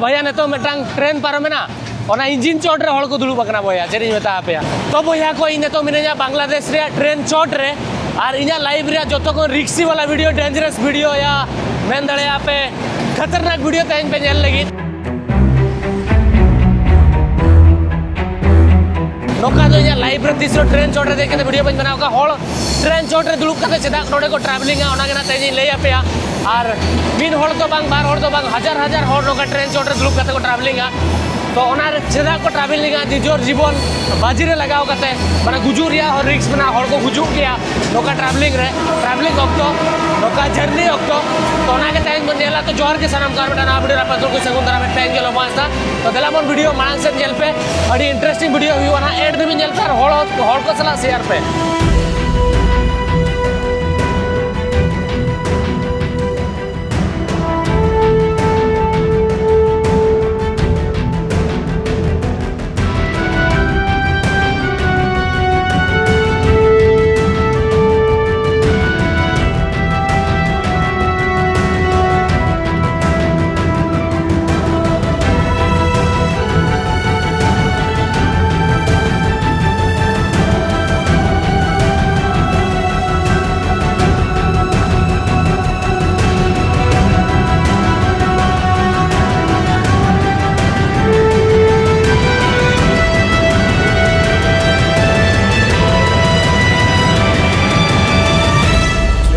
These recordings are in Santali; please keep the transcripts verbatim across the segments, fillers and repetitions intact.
ᱵᱚᱭᱦᱟ, ᱱᱤᱛᱚᱜ ᱢᱤᱫᱴᱟᱝ ᱴᱨᱮᱱ ᱯᱟᱨᱚᱢᱮᱱᱟ, ᱚᱱᱟ ᱤᱧᱡᱤᱱ ᱪᱚᱴ ᱨᱮ ᱦᱚᱲ ᱠᱚ ᱫᱩᱲᱩᱵ ᱟᱠᱟᱱᱟ ᱵᱚᱭᱦᱟ, ᱪᱮᱫ ᱤᱧ ᱢᱮᱛᱟ ᱟᱯᱮᱭᱟ᱾ ᱛᱚ ᱵᱚᱭᱦᱟ ᱠᱚ, ᱤᱧ ᱱᱤᱛᱚᱜ ᱢᱤᱱᱟᱹᱧᱟ ᱵᱟᱝᱞᱟᱫᱮᱥ ᱨᱮᱭᱟᱜ ᱴᱨᱮᱱ ᱪᱚᱴ ᱨᱮ, ᱟᱨ ᱤᱧᱟᱹᱜ ᱞᱟᱭᱤᱯᱷ ᱨᱮᱭᱟᱜ ᱡᱚᱛᱚ ᱠᱷᱚᱱ ᱨᱤᱠᱥᱤ ᱵᱟᱞᱟ ᱵᱷᱤᱰᱤᱭᱳ, ᱰᱮᱧᱡᱟᱨᱟᱥ ᱵᱷᱤᱰᱤᱭᱳ ᱭᱟ ᱢᱮᱱ ᱫᱟᱲᱮᱭᱟᱜᱼᱟ ᱯᱮ, ᱠᱷᱟᱛᱟᱨᱱᱟᱠ ᱵᱷᱤᱰᱤᱭᱳ ᱛᱮᱦᱮᱧ ᱯᱮ ᱧᱮᱞ ᱞᱟᱹᱜᱤᱫ᱾ ᱱᱚᱝᱠᱟ ᱫᱚ ᱤᱧᱟᱹᱜ ᱞᱟᱭᱤᱯᱷ ᱨᱮ ᱛᱤᱥ ᱦᱚᱸ ᱴᱨᱮᱱ ᱪᱚᱴ ᱨᱮ ᱫᱮᱡ ᱠᱟᱛᱮ ᱵᱷᱤᱰᱤᱭᱳ ᱵᱟᱹᱧ ᱵᱮᱱᱟᱣ ᱟᱠᱟᱫ᱾ ᱦᱚᱲ ᱴᱨᱮᱱ ᱪᱚᱴ ᱨᱮ ᱫᱩᱲᱩᱵ ᱠᱟᱛᱮ ᱪᱮᱫᱟᱜ ᱱᱚᱰᱮ ᱠᱚ ᱴᱨᱟᱵᱷᱮᱞᱤᱝᱟ, ᱚᱱᱟ ᱜᱮ ᱱᱟᱜ ᱛᱮᱦᱮᱧ ᱤᱧ ᱞᱟᱹᱭ ᱟᱯᱮᱭᱟ᱾ ᱟᱨ ᱢᱤᱫ ᱦᱚᱲ ᱫᱚ ᱵᱟᱝ, ᱵᱟᱨ ᱦᱚᱲ ᱫᱚ ᱵᱟᱝ, ᱦᱟᱡᱟᱨ ᱦᱟᱡᱟᱨ ᱦᱚᱲ ᱱᱚᱝᱠᱟ ᱴᱨᱮᱱ ᱪᱚᱴ ᱨᱮ ᱫᱩᱲᱩᱵ ᱠᱟᱛᱮ ᱠᱚ ᱴᱨᱟᱵᱷᱮᱞᱤᱝᱟ᱾ ᱛᱚ ᱚᱱᱟ ᱨᱮ ᱪᱮᱫᱟᱜ ᱠᱚ ᱴᱨᱟᱵᱷᱮᱞᱤᱝᱟ? ᱱᱤᱡᱚᱨ ᱡᱤᱵᱚᱱ ᱵᱟᱡᱤ ᱨᱮ ᱞᱟᱜᱟᱣ ᱠᱟᱛᱮ, ᱢᱟᱱᱮ ᱜᱩᱡᱩᱜ ᱨᱮᱭᱟᱜ ᱦᱚᱸ ᱨᱤᱠᱥ ᱢᱮᱱᱟᱜᱼᱟ, ᱦᱚᱲ ᱠᱚ ᱜᱩᱡᱩᱜ ᱜᱮᱭᱟ ᱱᱚᱝᱠᱟ ᱴᱨᱟᱵᱷᱮᱞᱤᱝ ᱨᱮ, ᱴᱨᱟᱵᱷᱮᱞᱤᱝ ᱚᱠᱛᱚ, ᱱᱚᱝᱠᱟ ᱡᱟᱨᱱᱤ ᱚᱠᱛᱚ᱾ ᱛᱚ ᱚᱱᱟ ᱜᱮ ᱛᱮᱦᱮᱧ ᱵᱚᱱ ᱧᱮᱞᱟ᱾ ᱛᱚ ᱡᱚᱦᱟᱨ ᱜᱮ ᱥᱟᱱᱟᱢ ᱠᱚ, ᱟᱨ ᱢᱤᱫᱴᱟᱝ ᱱᱟᱣᱟ ᱵᱷᱤᱰᱤᱭᱳ ᱨᱮ ᱟᱯᱮ ᱡᱚᱛᱚ ᱠᱚ ᱥᱟᱹᱜᱩᱱ ᱫᱟᱨᱟᱢ, ᱢᱤᱫᱴᱟᱝ ᱮᱱᱡᱮᱞ ᱚᱵᱚᱥᱛᱟ᱾ ᱛᱚ ᱫᱮᱞᱟ ᱵᱚᱱ ᱵᱷᱤᱰᱤᱭᱳ ᱢᱟᱲᱟᱝ ᱥᱮᱫ ᱧᱮᱞ ᱯᱮ, ᱟᱹᱰᱤ ᱤᱱᱴᱟᱨᱮᱥᱴᱤᱝ ᱵᱷᱤᱰᱤᱭᱳ ᱦᱩᱭᱩᱜᱼᱟ ᱱᱟᱦᱟᱜ, ᱮᱰ ᱫᱷᱟᱹᱵᱤᱡ ᱧᱮᱞ ᱯᱮ ᱟᱨ ᱦᱚᱲ, ᱦᱚᱲ ᱠᱚ ᱥᱟᱞᱟᱜ ᱥᱮᱭᱟᱨ ᱯᱮ᱾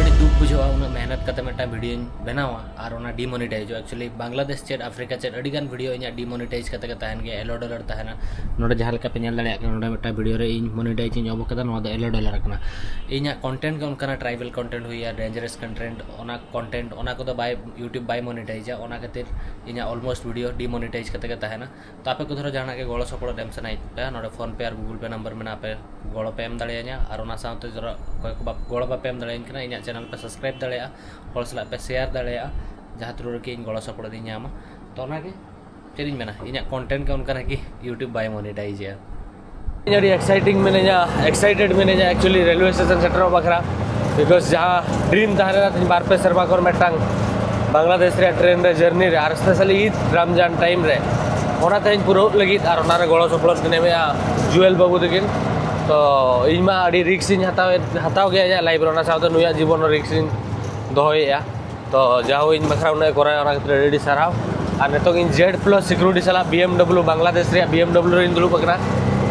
ᱟᱹᱰᱤ ᱫᱩᱠ ᱵᱩᱡᱷᱟᱹᱜᱼᱟ, ᱩᱱᱟᱹᱜ ᱢᱮᱦᱱᱚᱛ ᱠᱟᱛᱮ ᱢᱤᱫᱴᱟᱝ ᱵᱷᱤᱰᱤᱭᱳᱧ ᱵᱮᱱᱟᱣᱟ ᱟᱨ ᱚᱱᱟ ᱰᱤᱢᱚᱱᱤᱴᱟᱭᱤᱡᱚᱜᱼᱟ᱾ ᱮᱠᱪᱩᱭᱮᱞᱤ ᱵᱟᱝᱞᱟᱫᱮᱥ ᱪᱮᱫ, ᱟᱯᱷᱨᱤᱠᱟ ᱪᱮᱫ, ᱟᱹᱰᱤ ᱜᱟᱱ ᱵᱷᱤᱰᱤᱭᱳ ᱤᱧᱟᱹᱜ ᱰᱤᱢᱚᱱᱤᱴᱟᱭᱤᱡᱽ ᱠᱟᱛᱮ ᱜᱮ ᱛᱟᱦᱮᱱ ᱜᱮᱭᱟ, ᱮᱞᱳ ᱰᱚᱞᱟᱨ ᱛᱟᱦᱮᱱᱟ᱾ ᱱᱚᱰᱮ ᱡᱟᱦᱟᱸ ᱞᱮᱠᱟ ᱯᱮ ᱧᱮᱞ ᱫᱟᱲᱮᱭᱟᱜ ᱠᱟᱱᱟ, ᱱᱚᱰᱮ ᱢᱤᱫᱴᱟᱝ ᱵᱷᱤᱰᱤᱭᱳ ᱨᱮ ᱤᱧ ᱢᱚᱱᱤᱴᱟᱭᱤᱡᱽ ᱤᱧ ᱚᱯᱷ ᱟᱠᱟᱫᱟ, ᱱᱚᱣᱟ ᱫᱚ ᱮᱞᱳ ᱰᱚᱞᱟᱨ ᱠᱟᱱᱟ᱾ ᱤᱧᱟᱹᱜ ᱠᱚᱱᱴᱮᱱᱴ ᱜᱮ ᱚᱱᱠᱟᱱᱟᱜ ᱴᱨᱟᱭᱵᱟᱞ ᱠᱚᱱᱴᱮᱱᱴ ᱦᱩᱭᱩᱜᱼᱟ, ᱰᱮᱧᱡᱟᱨᱟᱥ ᱠᱚᱱᱴᱮᱱᱴ, ᱚᱱᱟ ᱠᱚᱱᱴᱮᱱᱴ, ᱚᱱᱟ ᱠᱚᱫᱚ ᱵᱟᱭ, YouTube ᱵᱟᱭ ᱢᱚᱱᱤᱴᱟᱭᱤᱡᱟ᱾ ᱚᱱᱟ ᱠᱷᱟᱹᱛᱤᱨ ᱤᱧᱟᱹᱜ ᱚᱞᱢᱳᱥᱴ ᱵᱷᱤᱰᱤᱭᱳ ᱰᱤᱢᱚᱱᱤᱴᱟᱭᱤᱡᱽ ᱠᱟᱛᱮ ᱜᱮ ᱛᱟᱦᱮᱱᱟ᱾ ᱛᱚ ᱟᱯᱮ ᱠᱚ ᱫᱷᱚᱨᱚ ᱡᱟᱦᱟᱱᱟᱜ ᱜᱮ ᱜᱚᱲᱚ ᱥᱚᱯᱚᱦᱚᱫ ᱮᱢ ᱥᱟᱱᱟᱭᱮᱫ ᱯᱮᱭᱟ, ᱱᱚᱰᱮ PhonePe ᱟᱨ Google Pay ᱱᱟᱢᱵᱟᱨ ᱢᱮᱱᱟᱜᱼᱟ, ᱟᱯᱮ ᱜᱚᱲᱚ ᱯᱮ ᱮᱢ ᱫᱟᱲᱮᱭᱟᱹᱧᱟ᱾ ᱟᱨ ᱚᱱᱟ ᱥᱟᱶᱛᱮ ᱡᱚᱨᱟ-, ᱚᱠᱚᱭ ᱠᱚ ᱵᱟ-, ᱜᱚᱲᱚ ᱵᱟᱯᱮ ᱮᱢ ᱫᱟᱲᱮᱭᱟᱹᱧ ᱠᱟᱱᱟ, ᱤᱧᱟᱹᱜ ᱪᱮᱱᱮᱞ ᱯᱮ ᱥᱟᱵᱥᱠᱨᱟᱭᱤᱵ ᱫᱟᱲᱮᱭᱟᱜᱼᱟ, ᱦᱚᱲ ᱥᱟᱞᱟᱜ ᱯᱮ ᱥᱮᱭᱟᱨ ᱫᱟᱲᱮᱭᱟᱜᱼᱟ, ᱡᱟᱦᱟᱸ ᱛᱷᱨᱩ ᱨᱮᱜᱮ ᱤᱧ ᱜᱚᱲᱚ ᱥᱚᱯᱚᱦᱚᱫ ᱤᱧ ᱧᱟᱢᱟ᱾ ᱛᱚ ᱚᱱᱟᱜᱮ ᱪᱮᱫ ᱤᱧ ᱢᱮᱱᱟ, ᱤᱧᱟᱹᱜ ᱠᱚᱱᱴᱮᱱᱴ ᱜᱮ ᱚᱱᱠᱟᱱᱟ ᱠᱤ YouTube ᱵᱟᱭ ᱢᱚᱱᱤᱴᱟᱭᱤᱡᱮᱜᱼᱟ᱾ ᱤᱧ ᱟᱹᱰᱤ ᱮᱠᱥᱟᱭᱴᱤᱝ ᱢᱤᱱᱟᱹᱧᱟ, ᱮᱠᱥᱟᱭᱴᱮᱰ ᱢᱤᱱᱟᱹᱧᱟ ᱮᱠᱪᱩᱭᱮᱞᱤ ᱨᱮᱞᱣᱮ ᱥᱴᱮᱥᱚᱱ ᱥᱮᱴᱮᱨᱚᱜ ᱵᱟᱠᱷᱨᱟ, ᱵᱤᱠᱚᱡᱽ ᱡᱟᱦᱟᱸ ᱰᱨᱤᱢ ᱛᱟᱦᱮᱸ ᱞᱮᱱᱟ ᱛᱤᱧ ᱵᱟᱨ ᱯᱮ ᱥᱮᱨᱢᱟ ᱠᱷᱚᱱ ᱢᱤᱫᱴᱟᱝ, ᱵᱟᱝᱞᱟᱫᱮᱥ ᱨᱮᱭᱟᱜ ᱴᱨᱮᱱ ᱨᱮ ᱡᱟᱨᱱᱤ ᱨᱮ, ᱟᱨ ᱥᱯᱮᱥᱟᱞᱤ ᱤᱫ ᱨᱟᱢᱡᱟᱱ ᱴᱟᱭᱤᱢ ᱨᱮ, ᱚᱱᱟ ᱛᱮᱦᱮᱧ ᱯᱩᱨᱟᱹᱣ ᱞᱟᱹᱜᱤᱫ ᱟᱨ ᱚᱱᱟᱨᱮ ᱜᱚᱲᱚ ᱥᱚᱯᱚᱦᱚᱫ ᱠᱤᱱ ᱮᱢᱮᱜᱼᱟ ᱡᱩᱭᱮᱞ ᱵᱟᱹᱵᱩ ᱛᱟᱹᱠᱤᱱ᱾ ᱛᱚ ᱤᱧ ᱢᱟ ᱟᱹᱰᱤ ᱨᱤᱠᱥ ᱤᱧ ᱦᱟᱛᱟᱣᱮᱫ ᱦᱟᱛᱟᱣ ᱜᱮᱭᱟ ᱤᱧᱟᱹᱜ ᱞᱟᱭᱤᱯᱷ ᱨᱮ, ᱚᱱᱟ ᱥᱟᱶᱛᱮ ᱱᱩᱭᱟᱜ ᱡᱤᱵᱚᱱ ᱦᱚᱸ ᱨᱤᱠᱥ ᱤᱧ ᱫᱚᱦᱚᱭᱮᱫᱼᱟ᱾ ᱛᱚ ᱡᱟᱦᱳ, ᱤᱧ ᱵᱟᱠᱷᱨᱟ ᱩᱱᱟᱹᱜ ᱮ ᱠᱚᱨᱟᱣᱟ, ᱚᱱᱟ ᱠᱷᱟᱹᱛᱤᱨ ᱟᱹᱰᱤ ᱟᱹᱰᱤ ᱥᱟᱨᱦᱟᱣ᱾ ᱟᱨ ᱱᱤᱛᱚᱜ ᱤᱧ ᱡᱮᱰ ᱯᱞᱟᱥ ᱥᱤᱠᱩᱨᱤᱴᱤ ᱥᱟᱞᱟᱜ ᱵᱤ ᱮᱢ ᱰᱟᱵᱞᱤᱭᱩ, ᱵᱟᱝᱞᱟᱫᱮᱥ ᱨᱮᱭᱟᱜ ᱵᱤ ᱮᱢ ᱰᱟᱵᱞᱤᱭᱩ ᱨᱤᱧ ᱫᱩᱲᱩᱵ ᱟᱠᱟᱱᱟ,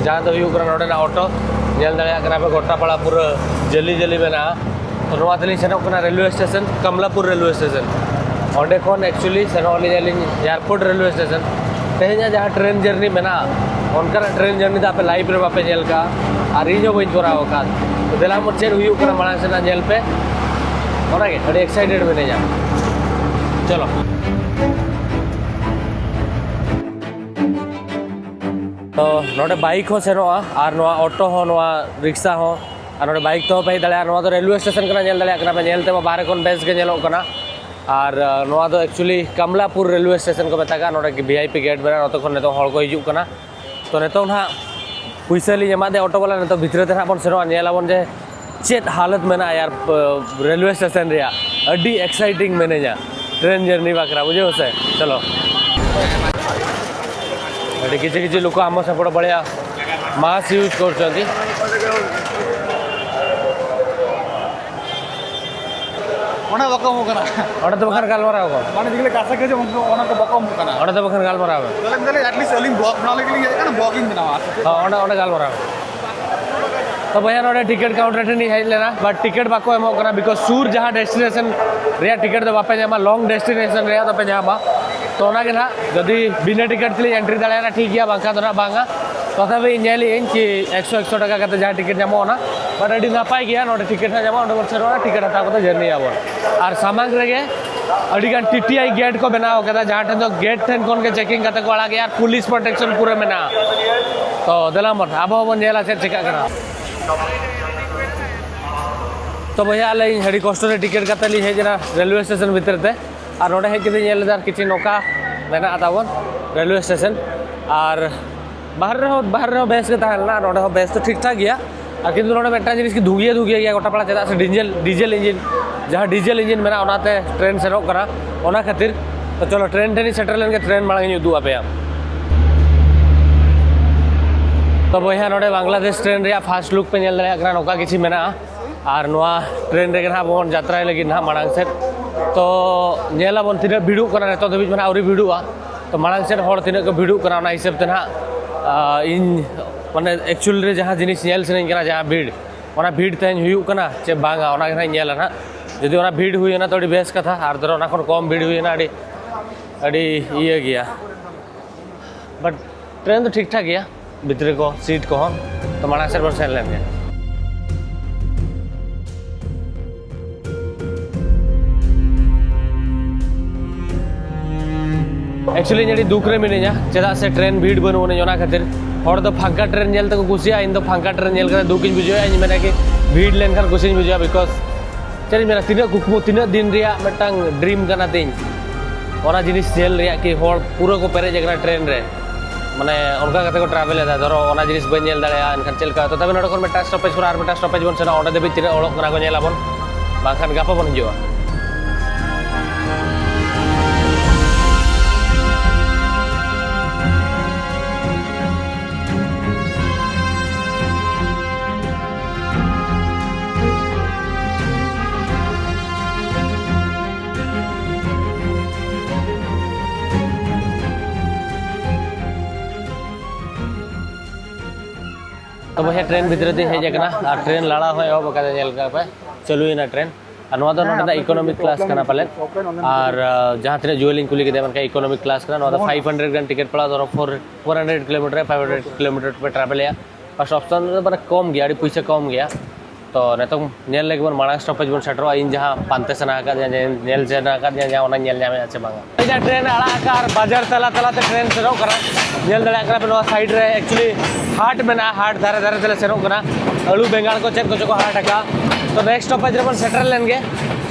ᱡᱟᱦᱟᱸ ᱫᱚ ᱦᱩᱭᱩᱜ ᱠᱟᱱᱟ ᱱᱚᱰᱮᱱᱟᱜ ᱚᱴᱳ᱾ ᱧᱮᱞ ᱫᱟᱲᱮᱭᱟᱜ ᱠᱟᱱᱟ ᱯᱮ, ᱜᱚᱴᱟᱯᱟᱲᱟ ᱯᱩᱨᱟᱹ ᱡᱟᱹᱞᱤ ᱡᱟᱹᱞᱤ ᱢᱮᱱᱟᱜᱼᱟ᱾ ᱛᱚ ᱱᱚᱣᱟ ᱛᱮᱞᱤᱧ ᱥᱮᱱᱚᱜ ᱠᱟᱱᱟ ᱨᱮᱞᱣᱮ ᱥᱴᱮᱥᱚᱱ, ᱠᱟᱢᱞᱟᱯᱩᱨ ᱨᱮᱞᱣᱮ ᱥᱴᱮᱥᱚᱱ᱾ ᱚᱸᱰᱮ ᱠᱷᱚᱱ ᱮᱠᱪᱩᱭᱮᱞᱤ ᱥᱮᱱᱚᱜ ᱟᱹᱞᱤᱧ ᱟᱹᱞᱤᱧ ᱮᱭᱟᱨᱯᱳᱨᱴ ᱨᱮᱞᱣᱮ ᱥᱴᱮᱥᱚᱱ᱾ ᱛᱮᱦᱮᱧᱟᱜ ᱡᱟᱦᱟᱸ ᱴᱨᱮᱱ ᱡᱟᱨᱱᱤ ᱢᱮᱱᱟᱜᱼᱟ, ᱚᱱᱠᱟᱱᱟᱜ ᱴᱨᱮᱱ ᱡᱟᱨᱱᱤ ᱫᱚ ᱟᱯᱮ ᱞᱟᱭᱤᱯᱷ ᱨᱮ ᱵᱟᱯᱮ ᱧᱮᱞ ᱠᱟᱜᱼᱟ, ᱟᱨ ᱤᱧ ᱦᱚᱸ ᱵᱟᱹᱧ ᱠᱚᱨᱟᱣ ᱟᱠᱟᱫ᱾ ᱛᱚ ᱫᱮᱞᱟ ᱢᱟ ᱪᱮᱫ ᱦᱩᱭᱩᱜ ᱠᱟᱱᱟ ᱢᱟᱲᱟᱝ ᱥᱮᱱᱟᱜ ᱧᱮᱞ ᱯᱮ, ᱚᱱᱟᱜᱮ ᱟᱹᱰᱤ ᱮᱠᱥᱟᱭᱴᱮᱰ ᱢᱤᱱᱟᱹᱧᱟ᱾ ᱪᱚᱞᱚ᱾ ᱛᱚ ᱱᱚᱰᱮ ᱵᱟᱭᱤᱠ ᱦᱚᱸ ᱥᱮᱱᱚᱜᱼᱟ, ᱟᱨ ᱱᱚᱣᱟ ᱚᱴᱳ ᱦᱚᱸ, ᱱᱚᱣᱟ ᱨᱤᱠᱥᱟ ᱦᱚᱸ, ᱟᱨ ᱱᱚᱰᱮ ᱵᱟᱭᱤᱠ ᱛᱮᱦᱚᱸ ᱯᱮ ᱦᱮᱡ ᱫᱟᱲᱮᱭᱟᱜᱼᱟ᱾ ᱱᱚᱣᱟ ᱫᱚ ᱨᱮᱞᱣᱮ ᱥᱴᱮᱥᱚᱱ ᱠᱟᱱᱟ, ᱧᱮᱞ ᱫᱟᱲᱮᱭᱟᱜ ᱠᱟᱱᱟ ᱯᱮ, ᱧᱮᱞ ᱛᱮᱢᱟ ᱵᱟᱦᱨᱮ ᱠᱷᱚᱱ ᱵᱮᱥ ᱜᱮ ᱧᱮᱞᱚᱜ ᱠᱟᱱᱟ᱾ ᱟᱨ ᱟᱨ ᱱᱚᱣᱟ ᱫᱚ ᱮᱠᱪᱩᱭᱮᱞᱤ ᱠᱟᱢᱞᱟᱯᱩᱨ ᱨᱮᱞᱣᱮ ᱥᱴᱮᱥᱚᱱ ᱠᱚ ᱢᱮᱛᱟᱜᱼᱟ᱾ ᱱᱚᱰᱮ ᱵᱷᱤ ᱟᱭ ᱯᱤ ᱜᱮᱴ ᱢᱮᱱᱟᱜᱼᱟ, ᱱᱚᱛᱮ ᱠᱷᱚᱱ ᱱᱤᱛᱚᱜ ᱦᱚᱲ ᱠᱚ ᱦᱤᱡᱩᱜ ᱠᱟᱱᱟ᱾ ᱛᱚ ᱱᱤᱛᱚᱜ ᱱᱟᱦᱟᱜ ᱯᱩᱭᱥᱟᱹ ᱞᱤᱧ ᱮᱢᱟᱫᱮᱭᱟ ᱚᱴᱳ ᱵᱟᱞᱟ, ᱱᱤᱛᱚᱜ ᱵᱷᱤᱛᱨᱤ ᱛᱮ ᱱᱟᱦᱟᱜ ᱵᱚᱱ ᱥᱮᱱᱚᱜᱼᱟ, ᱧᱮᱞ ᱟᱵᱚᱱ ᱡᱮ ᱪᱮᱫ ᱦᱟᱞᱚᱛ ᱢᱮᱱᱟᱜᱼᱟ ᱭᱟᱨ, ᱨᱮᱞᱣᱮ ᱥᱴᱮᱥᱚᱱ ᱨᱮᱭᱟᱜ᱾ ᱟᱹᱰᱤ ᱮᱠᱥᱟᱭᱴᱤᱝ ᱢᱤᱱᱟᱹᱧᱟ ᱴᱨᱮᱱ ᱡᱟᱨᱱᱤ ᱵᱟᱠᱷᱨᱟ, ᱵᱩᱡᱷᱟᱹᱣ ᱥᱮ? ᱪᱚᱞᱚ᱾ ᱟᱹᱰᱤ ᱠᱤᱪᱷᱩ ᱠᱤᱪᱷᱩ ᱞᱳକ ଆମ ସେପଟ ଭଳିଆ ମାସ୍କ ୟୁଜ୍ କରୁଛନ୍ତି। ᱚᱱᱟ ᱵᱟᱠᱚ ᱮᱢᱚᱜ ᱠᱟᱱᱟ᱾ ᱚᱸᱰᱮ ᱫᱚ ᱵᱟᱠᱷᱟᱱ ᱜᱟᱞᱢᱟᱨᱟᱣ ᱠᱚ᱾ ᱢᱟᱱᱮ ᱡᱮᱜᱩᱞᱳ ᱠᱟᱛᱷᱟ ᱠᱚ ᱡᱮ ᱚᱱᱟ ᱠᱚ ᱵᱟᱠᱚ ᱮᱢᱚᱜ ᱠᱟᱱᱟ᱾ ᱚᱸᱰᱮ ᱫᱚ ᱵᱟᱠᱷᱟᱱ ᱜᱟᱞᱢᱟᱨᱟᱣ ᱢᱮ᱾ ᱛᱟᱦᱞᱮ ᱢᱮᱱᱫᱟᱞᱤᱧ ᱮᱴᱞᱤᱥᱴ ᱟᱹᱞᱤᱧ ᱵᱞᱚᱜ ᱵᱮᱱᱟᱣ ᱞᱟᱹᱜᱤᱫ ᱞᱤᱧ ᱦᱮᱡ ᱟᱠᱟᱱᱟ, ᱵᱞᱚᱜ ᱤᱧ ᱵᱮᱱᱟᱣᱟ᱾ ᱦᱚᱸ, ᱚᱸᱰᱮ ᱚᱸᱰᱮ ᱜᱟᱞᱢᱟᱨᱟᱣ ᱢᱮ᱾ ᱛᱚ ᱵᱚᱭᱦᱟ, ᱱᱚᱰᱮ ᱴᱤᱠᱤᱴ ᱠᱟᱣᱩᱱᱴᱟᱨ ᱴᱷᱮᱱ ᱤᱧ ᱦᱮᱡ ᱞᱮᱱᱟ, ᱵᱟᱴ ᱴᱤᱠᱤᱴ ᱵᱟᱠᱚ ᱮᱢᱚᱜ ᱠᱟᱱᱟ, ᱵᱤᱠᱚᱡᱽ ᱥᱩᱨ ᱡᱟᱦᱟᱸ ᱰᱮᱥᱴᱤᱱᱮᱥᱚᱱ ᱨᱮᱭᱟᱜ ᱴᱤᱠᱤᱴ ᱫᱚ ᱵᱟᱯᱮ ᱧᱟᱢᱟ, ᱞᱚᱝ ᱰᱮᱥᱴᱤᱱᱮᱥᱚᱱ ᱨᱮᱭᱟᱜ ᱫᱚᱯᱮ ᱧᱟᱢᱟ᱾ ᱛᱚ ᱚᱱᱟᱜᱮ ᱱᱟᱦᱟᱜ, ᱡᱩᱫᱤ ᱵᱤᱱᱟᱹ ᱴᱤᱠᱤᱴ ᱛᱮᱞᱤᱧ ᱮᱱᱴᱨᱤ ᱫᱟᱲᱮᱭᱟᱜᱼᱟ ᱴᱷᱤᱠ ᱜᱮᱭᱟ, ᱵᱟᱝᱠᱷᱟᱱ ᱫᱚ ᱱᱟᱦᱟᱜ ᱵᱟᱝᱟ᱾ ᱛᱚᱛᱷᱟᱯᱤ ᱤᱧ ᱧᱮᱞᱮᱫ ᱟᱹᱧ ᱠᱤ ᱮᱠᱥᱚ ᱮᱠᱥᱚ ᱴᱟᱠᱟ ᱠᱟᱛᱮ ᱡᱟᱦᱟᱸ ᱴᱤᱠᱤᱴ ᱧᱟᱢᱚᱜᱼᱟ ᱚᱱᱟ, ᱵᱟᱴ ᱟᱹᱰᱤ ᱱᱟᱯᱟᱭ ᱜᱮᱭᱟ, ᱱᱚᱰᱮ ᱴᱤᱠᱤᱴ ᱦᱚᱸ ᱧᱟᱢᱚᱜᱼᱟ, ᱚᱸᱰᱮ ᱵᱚᱱ ᱥᱮᱱᱚᱜᱼᱟ, ᱴᱤᱠᱤᱴ ᱦᱟᱛᱟᱣ ᱠᱟᱛᱮ ᱡᱟᱹᱨᱱᱤ ᱟᱵᱚᱱ᱾ ᱟᱨ ᱥᱟᱢᱟᱝ ᱨᱮᱜᱮ ᱟᱹᱰᱤ ᱜᱟᱱ ᱴᱤ ᱴᱤ ᱟᱭ ᱜᱮᱴ ᱠᱚ ᱵᱮᱱᱟᱣ ᱠᱟᱫᱟ, ᱡᱟᱦᱟᱸ ᱴᱷᱮᱱ ᱫᱚ ᱜᱮᱴ ᱴᱷᱮᱱ ᱠᱷᱚᱱ ᱜᱮ ᱪᱮᱠᱤᱝ ᱠᱟᱛᱮ ᱠᱚ ᱟᱲᱟᱜᱮᱜᱼᱟ ᱟᱨ ᱯᱩᱞᱤᱥ ᱯᱨᱚᱴᱮᱠᱥᱚᱱ ᱯᱩᱨᱟᱹ ᱢᱮᱱᱟᱜᱼᱟ᱾ ᱛᱚ ᱫᱮᱞᱟ ᱵᱚᱱ, ᱟᱵᱚ ᱦᱚᱸᱵᱚᱱ ᱧᱮᱞᱟ ᱪᱮᱫ ᱪᱮᱠᱟᱜ ᱠᱟᱱᱟ᱾ ᱛᱚ ᱵᱚᱭᱦᱟ, ᱟᱹᱞᱤᱧ ᱟᱹᱰᱤ ᱠᱚᱥᱴᱚ ᱨᱮ ᱴᱤᱠᱤᱴ ᱠᱟᱛᱮ ᱞᱤᱧ ᱦᱮᱡ ᱮᱱᱟ ᱨᱮᱞᱣᱮ ᱥᱴᱮᱥᱚᱱ ᱵᱷᱤᱛᱤᱨ ᱛᱮ, ᱟᱨ ᱱᱚᱰᱮ ᱦᱮᱡ ᱠᱟᱛᱮ ᱧᱮᱞ ᱮᱫᱟ ᱠᱤᱪᱷᱩ ᱱᱚᱝᱠᱟ ᱢᱮᱱᱟᱜᱼᱟ ᱛᱟᱵᱚᱱ ᱨᱮᱞᱣᱮ ᱥᱴᱮᱥᱚᱱ᱾ ᱟᱨ ᱵᱟᱦᱨᱮ ᱨᱮᱦᱚᱸ, ᱵᱟᱦᱨᱮ ᱨᱮᱦᱚᱸ ᱵᱮᱥ ᱜᱮ ᱛᱟᱦᱮᱸ ᱞᱮᱱᱟ, ᱱᱚᱰᱮ ᱦᱚᱸ ᱵᱮᱥ ᱫᱚ ᱴᱷᱤᱠ ᱴᱷᱟᱠ ᱜᱮᱭᱟ᱾ ᱟᱨ ᱠᱤᱱᱛᱩ ᱱᱚᱰᱮ ᱢᱤᱫᱴᱟᱝ ᱡᱤᱱᱤᱥ ᱠᱤ ᱫᱷᱩᱝᱜᱤᱭᱟᱹ ᱫᱷᱩᱝᱜᱤᱭᱟᱹ ᱜᱮᱭᱟ ᱜᱚᱴᱟ ᱯᱟᱲᱟ, ᱪᱮᱫᱟᱜ ᱥᱮ ᱰᱤᱡᱮᱞ, ᱰᱤᱡᱮᱞ ᱤᱧᱡᱤᱱ, ᱡᱟᱦᱟᱸ ᱰᱤᱡᱮᱞ ᱤᱧᱡᱤᱱ ᱢᱮᱱᱟᱜᱼᱟ, ᱚᱱᱟᱛᱮ ᱴᱨᱮᱱ ᱥᱮᱱᱚᱜ ᱠᱟᱱᱟ, ᱚᱱᱟ ᱠᱷᱟᱹᱛᱤᱨ᱾ ᱛᱚ ᱪᱚᱞᱚ, ᱴᱨᱮᱱ ᱴᱷᱮᱱ ᱤᱧ ᱥᱮᱴᱮᱨ ᱞᱮᱱ ᱜᱮ, ᱴᱨᱮᱱ ᱢᱟᱲᱟᱝ ᱤᱧ ᱩᱫᱩᱜ ᱟᱯᱮᱭᱟ᱾ ᱛᱚ ᱵᱚᱭᱦᱟ, ᱱᱚᱰᱮ ᱵᱟᱝᱞᱟᱫᱮᱥ ᱴᱨᱮᱱ ᱨᱮᱭᱟᱜ ᱯᱷᱟᱥᱴ ᱞᱩᱠ ᱯᱮ ᱧᱮᱞ ᱫᱟᱲᱮᱭᱟᱜ ᱠᱟᱱᱟ, ᱱᱚᱝᱠᱟ ᱠᱤᱪᱷᱩ ᱢᱮᱱᱟᱜᱼᱟ᱾ ᱟᱨ ᱱᱚᱣᱟ ᱴᱨᱮᱱ ᱨᱮᱜᱮ ᱱᱟᱦᱟᱜ ᱵᱚᱱ ᱡᱟᱛᱨᱟᱭ ᱞᱟᱹᱜᱤᱫ ᱱᱟᱦᱟᱜ ᱢᱟᱲᱟᱝ ᱥᱮᱫ᱾ ᱛᱚ ᱧᱮᱞ ᱟᱵᱚᱱ ᱛᱤᱱᱟᱹᱜ ᱵᱷᱤᱲᱚᱜ ᱠᱟᱱᱟ, ᱱᱤᱛᱚᱜ ᱫᱷᱟᱹᱵᱤᱡ ᱢᱟ ᱱᱟᱦᱟᱜ ᱟᱹᱣᱨᱤ ᱵᱷᱤᱲᱚᱜᱼᱟ᱾ ᱛᱚ ᱢᱟᱲᱟᱝ ᱥᱮᱫ ᱦᱚᱲ ᱛᱤᱱᱟᱹᱜ ᱠᱚ ᱵᱷᱤᱲᱚᱜ ᱠᱟᱱᱟ, ᱚᱱᱟ ᱦᱤᱥᱟᱹᱵ ᱛᱮ ᱱᱟᱦᱟᱜ, ᱟ, ᱤᱧ ᱢᱟᱱᱮ ᱮᱠᱪᱩᱭᱮᱞ ᱨᱮ ᱡᱟᱦᱟᱸ ᱡᱤᱱᱤᱥ ᱧᱮᱞ ᱥᱟᱱᱟᱧ ᱠᱟᱱᱟ, ᱡᱟᱦᱟᱸ ᱵᱷᱤᱲ, ᱚᱱᱟ ᱵᱷᱤᱲ ᱛᱮᱦᱮᱧ ᱦᱩᱭᱩᱜ ᱠᱟᱱᱟ ᱪᱮ ᱵᱟᱝᱟ, ᱚᱱᱟ ᱜᱮ ᱱᱟᱦᱟᱜ ᱤᱧ ᱧᱮᱞᱟ ᱱᱟᱦᱟᱜ᱾ ᱡᱩᱫᱤ ᱚᱱᱟ ᱵᱷᱤᱲ ᱦᱩᱭᱮᱱᱟ ᱛᱚ ᱟᱹᱰᱤ ᱵᱮᱥ ᱠᱟᱛᱷᱟ, ᱟᱨ ᱫᱷᱚᱨᱚ ᱚᱱᱟ ᱠᱷᱚᱱ ᱠᱚᱢ ᱵᱷᱤᱲ ᱦᱩᱭᱮᱱᱟ, ᱟᱹᱰᱤ, ᱟᱹᱰᱤ ᱤᱭᱟᱹ ᱜᱮᱭᱟ᱾ ᱵᱟᱴ ᱴᱨᱮᱱ ᱫᱚ ᱴᱷᱤᱠ ᱴᱷᱟᱠ ᱜᱮᱭᱟ, ᱵᱷᱤᱛᱨᱤ ᱠᱚ, ᱥᱤᱴ ᱠᱚᱦᱚᱸ᱾ ᱛᱚ ᱢᱟᱲᱟᱝ ᱥᱮᱫ ᱵᱚᱱ ᱥᱮᱱ ᱞᱮᱱ ᱜᱮ᱾ ᱮᱠᱪᱩᱭᱮᱞᱤ ᱤᱧ ᱟᱹᱰᱤ ᱫᱩᱠ ᱨᱮ ᱢᱤᱱᱟᱹᱧᱟ, ᱪᱮᱫᱟᱜ ᱥᱮ ᱴᱨᱮᱱ ᱵᱷᱤᱲ ᱵᱟᱹᱱᱩᱜ ᱟᱹᱱᱤᱡ, ᱚᱱᱟ ᱠᱷᱟᱹᱛᱤᱨ᱾ ᱦᱚᱲ ᱫᱚ ᱯᱷᱟᱸᱠᱟ ᱴᱨᱮᱱ ᱧᱮᱞ ᱛᱮᱠᱚ ᱠᱩᱥᱤᱭᱟᱜᱼᱟ, ᱤᱧ ᱫᱚ ᱯᱷᱟᱸᱠᱟ ᱴᱨᱮᱱ ᱧᱮᱞ ᱠᱟᱛᱮ ᱫᱩᱠ ᱤᱧ ᱵᱩᱡᱷᱟᱹᱣᱟ᱾ ᱤᱧ ᱢᱮᱱᱟ ᱠᱤ ᱵᱷᱤᱲ ᱞᱮᱱᱠᱷᱟᱱ ᱠᱩᱥᱤᱧ ᱵᱩᱡᱷᱟᱹᱣᱟ, ᱵᱤᱠᱚᱡᱽ ᱪᱮᱫ ᱤᱧ ᱢᱮᱱᱟ, ᱛᱤᱱᱟᱹᱜ ᱠᱩᱠᱢᱩ, ᱛᱤᱱᱟᱹᱜ ᱫᱤᱱ ᱨᱮᱭᱟᱜ ᱢᱤᱫᱴᱟᱝ ᱰᱨᱤᱢ ᱠᱟᱱᱟ ᱛᱤᱧ, ᱚᱱᱟ ᱡᱤᱱᱤᱥ ᱧᱮᱞ ᱨᱮᱭᱟᱜ, ᱠᱤ ᱦᱚᱲ ᱯᱩᱨᱟᱹ ᱠᱚ ᱯᱮᱨᱮᱡ ᱟᱠᱟᱱᱟ ᱴᱨᱮᱱ ᱨᱮ, ᱢᱟᱱᱮ ᱚᱱᱠᱟ ᱠᱟᱛᱮ ᱠᱚ ᱴᱨᱟᱵᱷᱮᱞ ᱮᱫᱟ᱾ ᱫᱷᱚᱨᱚ ᱚᱱᱟ ᱡᱤᱱᱤᱥ ᱵᱟᱹᱧ ᱧᱮᱞ ᱫᱟᱲᱮᱭᱟᱜᱼᱟ, ᱮᱱᱠᱷᱟᱱ ᱪᱮᱫ ᱞᱮᱠᱟ? ᱛᱚ ᱛᱚᱵᱮ ᱱᱚᱰᱮ ᱠᱷᱚᱱ ᱢᱤᱫᱴᱟᱝ ᱥᱴᱚᱯᱮᱡᱽ ᱠᱷᱚᱱ ᱟᱨ ᱢᱤᱫᱴᱟᱝ ᱥᱴᱚᱯᱮᱡᱽ ᱵᱚᱱ ᱥᱮᱱᱚᱜᱼᱟ, ᱚᱸᱰᱮ ᱫᱷᱟᱹᱵᱤᱡ ᱛᱤᱱᱟᱹᱜ ᱚᱲᱚᱜ ᱠᱟᱱᱟ ᱠᱚ ᱧᱮᱞ ᱟᱵᱚᱱ, ᱵᱟᱝᱠᱷᱟᱱ ᱜᱟᱯᱟ ᱵᱚᱱ ᱦᱤᱡᱩᱜᱼᱟ᱾ ᱛᱚ ᱵᱚᱭᱦᱟ, ᱴᱨᱮᱱ ᱵᱷᱤᱛᱨᱤ ᱛᱤᱧ ᱦᱮᱡ ᱟᱠᱟᱱᱟ ᱟᱨ ᱴᱨᱮᱱ ᱞᱟᱲᱟ ᱦᱚᱸ ᱮᱦᱚᱵ ᱟᱠᱟᱫᱟ, ᱧᱮᱞ ᱠᱟᱜ ᱯᱮ, ᱪᱟᱹᱞᱩᱭᱮᱱᱟ ᱴᱨᱮᱱ᱾ ᱟᱨ ᱱᱚᱣᱟ ᱫᱚ ᱱᱚᱰᱮᱱᱟᱜ ᱤᱠᱳᱱᱚᱢᱤᱠ ᱠᱞᱟᱥ ᱠᱟᱱᱟ ᱯᱟᱞᱮᱱ᱾ ᱟᱨ, ᱟ, ᱡᱟᱦᱟᱸ ᱛᱤᱱᱟᱹᱜ ᱡᱩᱭᱮᱞ ᱤᱧ ᱠᱩᱞᱤ ᱠᱮᱫᱮᱭᱟ, ᱢᱮᱱᱠᱷᱟᱱ ᱤᱠᱳᱱᱚᱢᱤᱠ ᱠᱞᱟᱥ ᱠᱟᱱᱟ᱾ ᱱᱚᱣᱟ ᱫᱚ ᱯᱷᱟᱭᱤᱵᱷ ᱦᱟᱱᱰᱨᱮᱰ ᱜᱟᱱ ᱴᱤᱠᱤᱴ ᱯᱟᱲᱟᱜᱼᱟ, ᱫᱷᱚᱨᱚ four, four hundred kilometre, five hundred kilometre ᱯᱮ ᱴᱨᱟᱵᱷᱮᱞᱮᱜᱼᱟ᱾ ᱟᱨ ᱥᱚᱯᱥᱚᱱ ᱫᱚ ᱢᱟᱱᱮ ᱠᱚᱢ ᱜᱮᱭᱟ, ᱟᱹᱰᱤ ᱯᱩᱭᱥᱟᱹ ᱠᱚᱢ ᱜᱮᱭᱟ᱾ ᱛᱚ ᱱᱤᱛᱚᱝ ᱧᱮᱞ ᱞᱟᱹᱜᱤᱫ ᱵᱚᱱ ᱢᱟᱲᱟᱝ ᱥᱴᱚᱯᱮᱡᱽ ᱵᱚᱱ ᱥᱮᱴᱮᱨᱚᱜᱼᱟ᱾ ᱤᱧ ᱡᱟᱦᱟᱸ ᱯᱟᱱᱛᱮ ᱥᱟᱱᱟ ᱟᱠᱟᱫᱤᱧᱟ, ᱧᱮᱞ, ᱧᱮᱞ ᱥᱟᱱᱟ ᱟᱠᱟᱫᱤᱧᱟ, ᱡᱟᱦᱟᱸ ᱚᱱᱟᱧ ᱧᱮᱞ ᱧᱟᱢᱮᱫᱼᱟ ᱥᱮ ᱵᱟᱝᱟ᱾ ᱤᱧᱟᱹᱜ ᱴᱨᱮᱱ ᱟᱲᱟᱜ ᱟᱠᱟᱫ ᱟᱨ ᱵᱟᱡᱟᱨ ᱛᱟᱞᱟ ᱛᱟᱞᱟᱛᱮ ᱴᱨᱮᱱ ᱥᱮᱱᱚᱜ ᱠᱟᱱᱟ᱾ ᱧᱮᱞ ᱫᱟᱲᱮᱭᱟᱜ ᱠᱟᱱᱟ ᱯᱮ, ᱱᱚᱣᱟ ᱥᱟᱭᱤᱰ ᱨᱮ ᱮᱠᱪᱩᱭᱮᱞᱤ ᱦᱟᱴ ᱢᱮᱱᱟᱜᱼᱟ, ᱦᱟᱴ ᱫᱷᱟᱨᱮ ᱫᱷᱟᱨᱮ ᱛᱮᱞᱮ ᱥᱮᱱᱚᱜ ᱠᱟᱱᱟ᱾ ᱟᱹᱞᱩ ᱵᱮᱸᱜᱟᱲ ᱠᱚ ᱪᱮᱫ ᱠᱚᱪᱚ ᱠᱚ ᱦᱟᱴ ᱟᱠᱟᱫᱼᱟ᱾ ᱛᱚ ᱱᱮᱠᱥᱴ ᱥᱴᱚᱯᱮᱡᱽ ᱨᱮᱵᱚᱱ ᱥᱮᱴᱮᱨ ᱞᱮᱱ ᱜᱮ᱾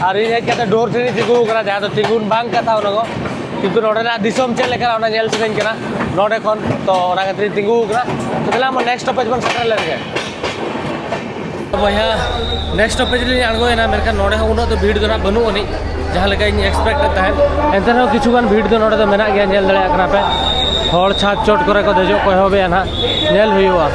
ᱟᱨ ᱤᱧ ᱦᱮᱡ ᱠᱟᱛᱮ ᱰᱳᱨ ᱴᱷᱮᱱᱤᱧ ᱛᱤᱸᱜᱩ ᱟᱠᱟᱱᱟ, ᱡᱟᱦᱟᱸ ᱫᱚ ᱛᱤᱸᱜᱩᱱ ᱵᱟᱝ ᱠᱟᱛᱷᱟ ᱚᱱᱟ ᱠᱚ, ᱠᱤᱱᱛᱩ ᱱᱚᱰᱮᱱᱟᱜ ᱫᱤᱥᱚᱢ ᱪᱮᱫ ᱞᱮᱠᱟᱱᱟ ᱚᱱᱟ ᱧᱮᱞ ᱥᱟᱱᱟᱧ ᱠᱟᱱᱟ ᱱᱚᱰᱮ ᱠᱷᱚᱱ᱾ ᱛᱚ ᱚᱱᱟ ᱠᱷᱟᱹᱛᱤᱨ ᱤᱧ ᱛᱤᱸᱜᱩ ᱟᱠᱟᱱᱟ᱾ ᱛᱚ ᱫᱮᱞᱟ ᱟᱢ ᱱᱮᱠᱥᱴ ᱥᱴᱚᱯᱮᱡᱽ ᱵᱚᱱ ᱥᱮᱴᱮᱨ ᱞᱮᱱ ᱜᱮ᱾ ᱵᱚᱭᱦᱟ, ᱱᱮᱠᱥᱴ ᱥᱴᱚᱯᱮᱡᱽ ᱨᱮᱞᱤᱧ ᱟᱬᱜᱚᱭᱮᱱᱟ, ᱢᱮᱱᱠᱷᱟᱱ ᱱᱚᱰᱮ ᱦᱚᱸ ᱩᱱᱟᱹᱜ ᱫᱚ ᱵᱷᱤᱲ ᱫᱚ ᱱᱟᱜ ᱵᱟᱹᱱᱩᱜ ᱟᱹᱱᱤᱡ, ᱡᱟᱦᱟᱸ ᱞᱮᱠᱟ ᱤᱧ ᱮᱠᱥᱯᱮᱠᱴ ᱮᱫ ᱛᱟᱦᱮᱸᱫ᱾ ᱮᱱᱛᱮ ᱨᱮᱦᱚᱸ ᱠᱤᱪᱷᱩ ᱜᱟᱱ ᱵᱷᱤᱲ ᱫᱚ ᱱᱚᱰᱮ ᱫᱚ ᱢᱮᱱᱟᱜ ᱜᱮᱭᱟ, ᱧᱮᱞ ᱫᱟᱲᱮᱭᱟᱜ ᱠᱟᱱᱟ ᱯᱮ᱾ ᱦᱚᱲ ᱪᱷᱟᱫᱽ ᱪᱚᱴ ᱠᱚᱨᱮ ᱠᱚ ᱫᱮᱡᱚᱜ ᱠᱚ ᱮᱦᱚᱵᱮᱜᱼᱟ ᱱᱟᱜ, ᱧᱮᱞ ᱦᱩᱭᱩᱜᱼᱟ᱾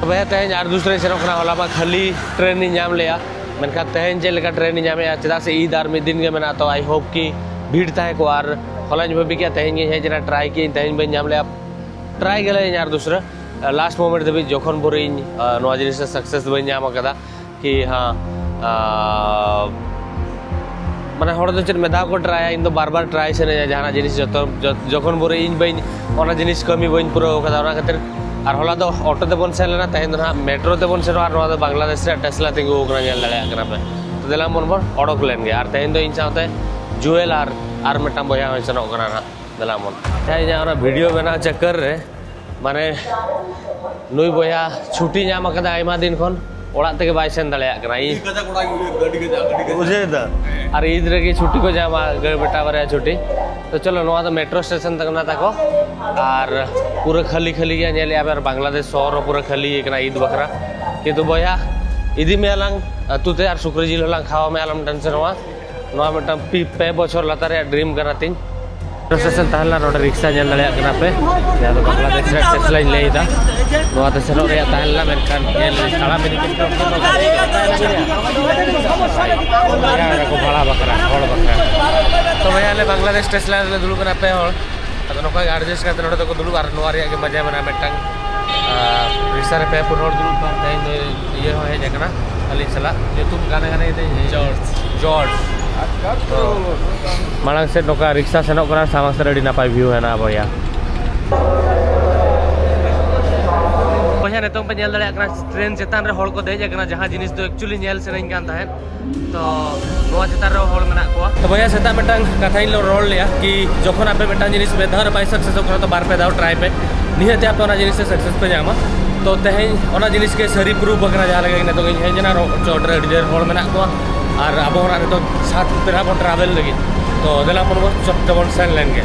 ᱵᱚᱭᱦᱟ, ᱛᱮᱦᱮᱧ ᱟᱨ ᱫᱩᱥᱨᱟᱧ ᱥᱮᱱᱚᱜ ᱠᱟᱱᱟ᱾ ᱦᱚᱞᱟ ᱢᱟ ᱠᱷᱟᱹᱞᱤ ᱴᱨᱮᱱ ᱤᱧ ᱧᱟᱢ ᱞᱮᱜᱼᱟ, ᱢᱮᱱᱠᱷᱟᱱ ᱛᱮᱦᱮᱧ ᱪᱮᱫ ᱞᱮᱠᱟ ᱴᱨᱮᱱ ᱤᱧ ᱧᱟᱢᱮᱜᱼᱟ, ᱪᱮᱫᱟᱜ ᱥᱮ ᱤᱫ ᱟᱨ ᱢᱤᱫ ᱫᱤᱱ ᱜᱮ ᱢᱮᱱᱟᱜᱼᱟ᱾ ᱛᱚ, ᱟᱭ ᱦᱳᱯ ᱠᱤ ᱵᱷᱤᱲ ᱛᱟᱦᱮᱸ ᱠᱚᱜᱼᱟ᱾ ᱟᱨ ᱦᱚᱞᱟᱧ ᱵᱷᱟᱹᱵᱤ ᱠᱮᱜᱼᱟ ᱛᱮᱦᱮᱧ ᱜᱤᱧ ᱦᱮᱡ ᱮᱱᱟ, ᱴᱨᱟᱭ ᱠᱮᱜᱼᱟᱹᱧ, ᱛᱮᱦᱮᱧ ᱵᱟᱹᱧ ᱧᱟᱢ ᱞᱮᱜᱼᱟ᱾ ᱴᱨᱟᱭ ᱜᱮᱞᱟᱹᱧ ᱟᱨ ᱫᱩᱥᱨᱟ ᱞᱟᱥᱴ ᱢᱳᱢᱮᱱᱴ ᱫᱷᱟᱹᱵᱤᱡ, ᱡᱚᱠᱷᱚᱱ ᱵᱷᱳᱨ ᱤᱧ, ᱟ, ᱱᱚᱣᱟ ᱡᱤᱱᱤᱥ ᱨᱮ ᱥᱟᱠᱥᱮᱥ ᱵᱟᱹᱧ ᱧᱟᱢ ᱟᱠᱟᱫᱟ᱾ ᱠᱤ ᱦᱟᱸ, ᱟ, ᱢᱟᱱᱮ, ᱦᱚᱲ ᱫᱚ ᱪᱮᱫ ᱢᱤᱫ ᱫᱷᱟᱣ ᱠᱚ ᱴᱨᱟᱭᱟ, ᱤᱧ ᱫᱚ ᱵᱟᱨ ᱵᱟᱨ ᱴᱨᱟᱭ ᱥᱟᱱᱟᱧᱟ ᱡᱟᱦᱟᱱᱟᱜ ᱡᱤᱱᱤᱥ᱾ ᱡᱚᱛᱚ, ᱡᱚ-, ᱡᱚᱠᱷᱚᱱ ᱵᱷᱳᱨ ᱤᱧ ᱵᱟᱹᱧ, ᱚᱱᱟ ᱡᱤᱱᱤᱥ ᱠᱟᱹᱢᱤ ᱵᱟᱹᱧ ᱯᱩᱨᱟᱹᱣ ᱠᱟᱫᱟ, ᱚᱱᱟ ᱠᱷᱟᱹᱛᱤᱨ᱾ ᱟᱨ ᱦᱚᱞᱟ ᱫᱚ ᱚᱴᱳ ᱛᱮᱵᱚᱱ ᱥᱮᱱ ᱞᱮᱱᱟ, ᱛᱮᱦᱮᱧ ᱫᱚ ᱱᱟᱦᱟᱜ ᱢᱮᱴᱨᱳ ᱛᱮᱵᱚᱱ ᱥᱮᱱᱚᱜᱼᱟ᱾ ᱟᱨ ᱱᱚᱣᱟ ᱫᱚ ᱵᱟᱝᱞᱟᱫᱮᱥ ᱨᱮᱭᱟᱜ ᱴᱮᱥᱞᱟ ᱛᱤᱸᱜᱩ ᱟᱠᱟᱱᱟ, ᱧᱮᱞ ᱫᱟᱲᱮᱭᱟᱜ ᱠᱟᱱᱟ ᱯᱮ᱾ ᱛᱚ, ᱫᱮᱞᱟ ᱵᱚᱱ, ᱵᱚᱱ ᱚᱰᱚᱠ ᱞᱮᱱ ᱜᱮ᱾ ᱟᱨ ᱛᱮᱦᱮᱧ ᱫᱚ ᱤᱧ ᱥᱟᱶᱛᱮ ᱡᱩᱭᱮᱞ ᱟᱨ, ᱟᱨ ᱢᱤᱫᱴᱟᱝ ᱵᱚᱭᱦᱟ ᱦᱚᱸᱭ ᱥᱮᱱᱚᱜ ᱠᱟᱱᱟ ᱱᱟᱦᱟᱜ᱾ ᱫᱮᱞᱟ ᱵᱚᱱ᱾ ᱟᱪᱪᱷᱟ, ᱤᱧᱟᱹᱜ ᱚᱱᱟ ᱵᱷᱤᱰᱤᱭᱳ ᱵᱮᱱᱟᱣ ᱪᱟᱠᱠᱟᱨ ᱨᱮ, ᱢᱟᱱᱮ, ᱱᱩᱭ ᱵᱚᱭᱦᱟ ᱪᱷᱩᱴᱤ ᱧᱟᱢ ᱟᱠᱟᱫᱟ ᱟᱭᱢᱟ ᱫᱤᱱ ᱠᱷᱚᱱ, ᱚᱲᱟᱜ ᱛᱮᱜᱮ ᱵᱟᱭ ᱥᱮᱱ ᱫᱟᱲᱮᱭᱟᱜ ᱠᱟᱱᱟ᱾ ᱤᱧ ᱟᱹᱰᱤ ᱠᱟᱡᱟᱠ ᱚᱲᱟᱜ ᱜᱮ ᱩᱭᱦᱟᱹᱨ ᱫᱟ, ᱟᱹᱰᱤ ᱠᱟᱡᱟᱠ᱾ ᱵᱩᱡᱷᱟᱹᱣ ᱫᱟ? ᱟᱨ ᱤᱫ ᱨᱮᱜᱮ ᱪᱷᱩᱴᱤ ᱠᱚ ᱧᱟᱢᱟ, ᱜᱟᱹᱭ ᱵᱮᱴᱟ ᱵᱟᱨᱭᱟ ᱪᱷᱩᱴᱤ᱾ ᱛᱚ ᱪᱚᱞᱚ, ᱱᱚᱣᱟ ᱫᱚ ᱢᱮᱴᱨᱳ ᱥᱴᱮᱥᱚᱱ ᱠᱟᱱᱟ ᱛᱟᱠᱚ᱾ ᱟᱨ ᱯᱩᱨᱟᱹ ᱠᱷᱟᱹᱞᱤ ᱠᱷᱟᱹᱞᱤ ᱜᱮᱭᱟ, ᱧᱮᱞᱮᱜᱼᱟ ᱯᱮ, ᱟᱨ ᱵᱟᱝᱞᱟᱫᱮᱥ ᱥᱚᱦᱚᱨ ᱦᱚᱸ ᱯᱩᱨᱟᱹ ᱠᱷᱟᱹᱞᱤ ᱠᱟᱱᱟ ᱤᱫ ᱵᱟᱠᱷᱨᱟ᱾ ᱠᱤᱱᱛᱩ ᱵᱚᱭᱦᱟ, ᱤᱫᱤ ᱢᱮᱭᱟ ᱞᱟᱝ ᱟᱹᱛᱩ ᱛᱮ, ᱟᱨ ᱥᱩᱠᱨᱤ ᱡᱤᱞ ᱦᱚᱸᱞᱟᱝ ᱠᱷᱟᱣᱟ ᱢᱮᱭᱟ, ᱟᱞᱚᱢ ᱴᱮᱱᱥᱚᱱᱚᱜᱼᱟ᱾ ᱱᱚᱣᱟ ᱢᱤᱫᱴᱟᱝ ᱯᱤ-, ᱯᱮ ᱵᱚᱪᱷᱚᱨ ᱞᱟᱛᱟᱨ ᱨᱮᱭᱟᱜ ᱰᱨᱤᱢ ᱠᱟᱱᱟ ᱛᱤᱧ᱾ ᱢᱮᱴᱨᱳ ᱥᱴᱮᱥᱚᱱ ᱛᱟᱦᱮᱸ ᱞᱮᱱᱟ, ᱱᱚᱰᱮ ᱨᱤᱠᱥᱟ ᱧᱮᱞ ᱫᱟᱲᱮᱭᱟᱜ ᱠᱟᱱᱟ ᱯᱮ, ᱡᱟᱦᱟᱸ ᱫᱚ ᱵᱟᱝᱞᱟᱫᱮᱥ ᱨᱮᱭᱟᱜ ᱴᱮᱥᱞᱟᱧ ᱞᱟᱹᱭ ᱮᱫᱟ᱾ ᱱᱚᱣᱟ ᱛᱮ ᱥᱮᱱᱚᱜ ᱨᱮᱭᱟᱜ ᱛᱟᱦᱮᱸ ᱞᱮᱱᱟ, ᱢᱮᱱᱠᱷᱟᱱ ᱧᱮᱞ ᱛᱟᱲᱟᱢ ᱤᱫᱤ ᱠᱟᱛᱮ ᱠᱚ ᱵᱷᱟᱲᱟ ᱵᱟᱠᱷᱨᱟ, ᱦᱚᱲ ᱵᱟᱠᱷᱨᱟ᱾ ᱛᱚᱵᱮ ᱟᱞᱮ ᱵᱟᱝᱞᱟᱫᱮᱥ ᱴᱮᱥᱞᱟ ᱨᱮᱞᱮ ᱫᱩᱲᱩᱵ ᱠᱟᱱᱟ, ᱯᱮ ᱦᱚᱲ᱾ ᱟᱫᱚ ᱱᱚᱝᱠᱟ ᱜᱮ ᱮᱰᱡᱟᱥᱴ ᱠᱟᱛᱮ ᱱᱚᱰᱮ ᱫᱚᱠᱚ ᱫᱩᱲᱩᱵᱼᱟ, ᱟᱨ ᱱᱚᱣᱟ ᱨᱮᱭᱟᱜ ᱜᱮ ᱢᱟᱡᱟ ᱢᱮᱱᱟᱜᱼᱟ ᱢᱤᱫᱴᱟᱝ᱾ ᱟᱨ ᱨᱤᱠᱥᱟ ᱨᱮ ᱯᱮ ᱯᱩᱱ ᱦᱚᱲ ᱫᱩᱲᱩᱵ ᱠᱟᱱ, ᱛᱮᱦᱮᱧ ᱫᱚ ᱤᱭᱟᱹ ᱦᱚᱸ ᱦᱮᱡ ᱟᱠᱟᱱᱟ ᱟᱹᱞᱤᱧ ᱥᱟᱞᱟᱜ, ᱧᱩᱛᱩᱢ ᱜᱟᱱᱮ ᱜᱟᱱᱮ ᱫᱟᱹᱧ, ᱡᱚᱨᱡᱽ᱾ ᱡᱚᱨᱡᱽ᱾ ᱢᱟᱲᱟᱝ ᱥᱮᱫ ᱱᱚᱝᱠᱟ ᱨᱤᱠᱥᱟ ᱥᱮᱱᱚᱜ ᱠᱟᱱᱟ, ᱥᱟᱢᱟᱝ ᱥᱮᱫ ᱟᱹᱰᱤ ᱱᱟᱯᱟᱭ ᱵᱷᱤᱭᱩ ᱦᱮᱱᱟᱜᱼᱟ ᱵᱚᱭᱦᱟ᱾ ᱵᱚᱭᱦᱟ, ᱱᱤᱛᱚᱝ ᱯᱮ ᱧᱮᱞ ᱫᱟᱲᱮᱭᱟᱜ ᱠᱟᱱᱟ, ᱴᱨᱮᱱ ᱪᱮᱛᱟᱱ ᱨᱮ ᱦᱚᱲ ᱠᱚ ᱫᱮᱡ ᱟᱠᱟᱱᱟ, ᱡᱟᱦᱟᱸ ᱡᱤᱱᱤᱥ ᱫᱚ ᱮᱠᱪᱩᱭᱮᱞᱤ ᱧᱮᱞ ᱥᱟᱱᱟᱧ ᱠᱟᱱ ᱛᱟᱦᱮᱸᱫ᱾ ᱛᱚ ᱱᱚᱣᱟ ᱪᱮᱛᱟᱱ ᱨᱮ ᱦᱚᱲ ᱢᱮᱱᱟᱜ ᱠᱚᱣᱟ᱾ ᱛᱚ ᱵᱚᱭᱦᱟ, ᱥᱮᱛᱟᱜ ᱢᱤᱫᱴᱟᱝ ᱠᱟᱛᱷᱟᱧ ᱨᱚᱲ ᱞᱮᱭᱟ ᱠᱤ ᱡᱚᱠᱷᱚᱱ ᱟᱯᱮ ᱢᱤᱫᱴᱟᱝ ᱡᱤᱱᱤᱥ ᱢᱤᱫ ᱫᱷᱟᱣ ᱨᱮ ᱵᱟᱭ ᱥᱟᱠᱥᱮᱥᱚᱜ ᱠᱟᱱᱟ, ᱛᱚ ᱵᱟᱨ ᱯᱮ ᱫᱷᱟᱣ ᱴᱨᱟᱭ ᱯᱮ, ᱱᱤᱦᱟᱹᱛ ᱟᱯᱮ ᱚᱱᱟ ᱡᱤᱱᱤᱥ ᱨᱮ ᱥᱟᱠᱥᱮᱥ ᱯᱮ ᱧᱟᱢᱟ᱾ ᱛᱚ ᱛᱮᱦᱮᱧ ᱚᱱᱟ ᱡᱤᱱᱤᱥ ᱜᱮ ᱥᱟᱹᱨᱤ ᱯᱨᱩᱯᱷ ᱟᱠᱟᱱᱟ, ᱡᱟᱦᱟᱸ ᱞᱮᱠᱟ ᱜᱮ ᱱᱤᱛᱚᱜ ᱤᱧ ᱦᱮᱡ ᱮᱱᱟ, ᱨᱚ-, ᱪᱚᱴ ᱨᱮ ᱟᱹᱰᱤ ᱰᱷᱮᱨ ᱦᱚᱲ ᱢᱮᱱᱟᱜ ᱠᱚᱣᱟ᱾ ᱟᱨ ᱟᱵᱚ ᱚᱲᱟᱜ ᱨᱮᱫᱚ ᱥᱟᱛ ᱯᱮᱲᱟ ᱵᱚᱱ ᱴᱨᱟᱵᱷᱮᱞ ᱞᱟᱹᱜᱤᱫ᱾ ᱛᱚ ᱫᱮᱞᱟ ᱵᱚᱱ, ᱵᱚᱱ ᱪᱚᱴ ᱛᱮᱵᱚᱱ ᱥᱮᱱ ᱞᱮᱱ ᱜᱮ᱾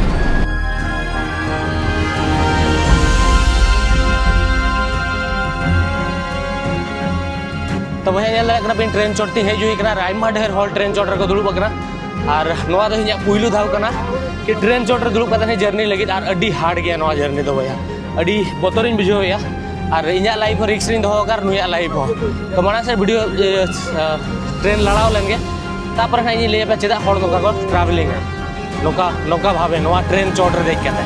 ᱛᱚ ᱵᱚᱭᱦᱟ, ᱧᱮᱞ ᱫᱟᱲᱮᱭᱟᱜ ᱠᱟᱱᱟ ᱵᱤᱱ, ᱴᱨᱮᱱ ᱪᱚᱴ ᱛᱮ ᱦᱮᱡ ᱦᱩᱭ ᱟᱠᱟᱱᱟ ᱟᱨ ᱟᱭᱢᱟ ᱰᱷᱮᱨ ᱦᱚᱲ ᱴᱨᱮᱱ ᱪᱚᱴ ᱨᱮᱠᱚ ᱫᱩᱲᱩᱵ ᱟᱠᱟᱱᱟ᱾ ᱟᱨ ᱱᱚᱣᱟ ᱫᱚ ᱤᱧᱟᱹᱜ ᱯᱩᱭᱞᱩ ᱫᱷᱟᱣ ᱠᱟᱱᱟ ᱠᱤ ᱴᱨᱮᱱ ᱪᱚᱴ ᱨᱮ ᱫᱩᱲᱩᱵ ᱠᱟᱛᱮ ᱦᱚᱸ ᱡᱟᱹᱨᱱᱤ ᱞᱟᱹᱜᱤᱫ, ᱟᱨ ᱟᱹᱰᱤ ᱦᱟᱨᱰ ᱜᱮᱭᱟ ᱱᱚᱣᱟ ᱡᱟᱹᱨᱱᱤ ᱫᱚ ᱵᱚᱭᱦᱟ᱾ ᱟᱹᱰᱤ ᱵᱚᱛᱚᱨᱤᱧ ᱵᱩᱡᱷᱟᱹᱣᱮᱫᱼᱟ, ᱟᱨ ᱤᱧᱟᱹᱜ ᱞᱟᱭᱤᱯᱷ ᱦᱚᱸ ᱨᱤᱠᱥ ᱨᱤᱧ ᱫᱚᱦᱚ ᱟᱠᱟᱫ, ᱱᱩᱭᱟᱜ ᱞᱟᱭᱤᱯᱷ ᱦᱚᱸ᱾ ᱛᱚ ᱢᱟᱲᱟᱝ ᱥᱮᱫ ᱵᱷᱤᱰᱤᱭᱳ, ᱤᱭᱟᱹ, ᱟ, ᱴᱨᱮᱱ ᱞᱟᱲᱟᱣ ᱞᱮᱱ ᱜᱮ, ᱛᱟᱯᱚᱨᱮ ᱦᱟᱸᱜ ᱤᱧ ᱞᱟᱹᱭ ᱟᱯᱮᱭᱟ ᱪᱮᱫᱟᱜ ᱦᱚᱲ ᱱᱚᱝᱠᱟ ᱠᱚ ᱴᱨᱟᱵᱷᱮᱞᱤᱝᱟ, ᱱᱚᱝᱠᱟ, ᱱᱚᱝᱠᱟ ᱵᱷᱟᱵᱮ ᱱᱚᱣᱟ ᱴᱨᱮᱱ ᱪᱚᱴ ᱨᱮ ᱫᱮᱡ ᱠᱟᱛᱮ᱾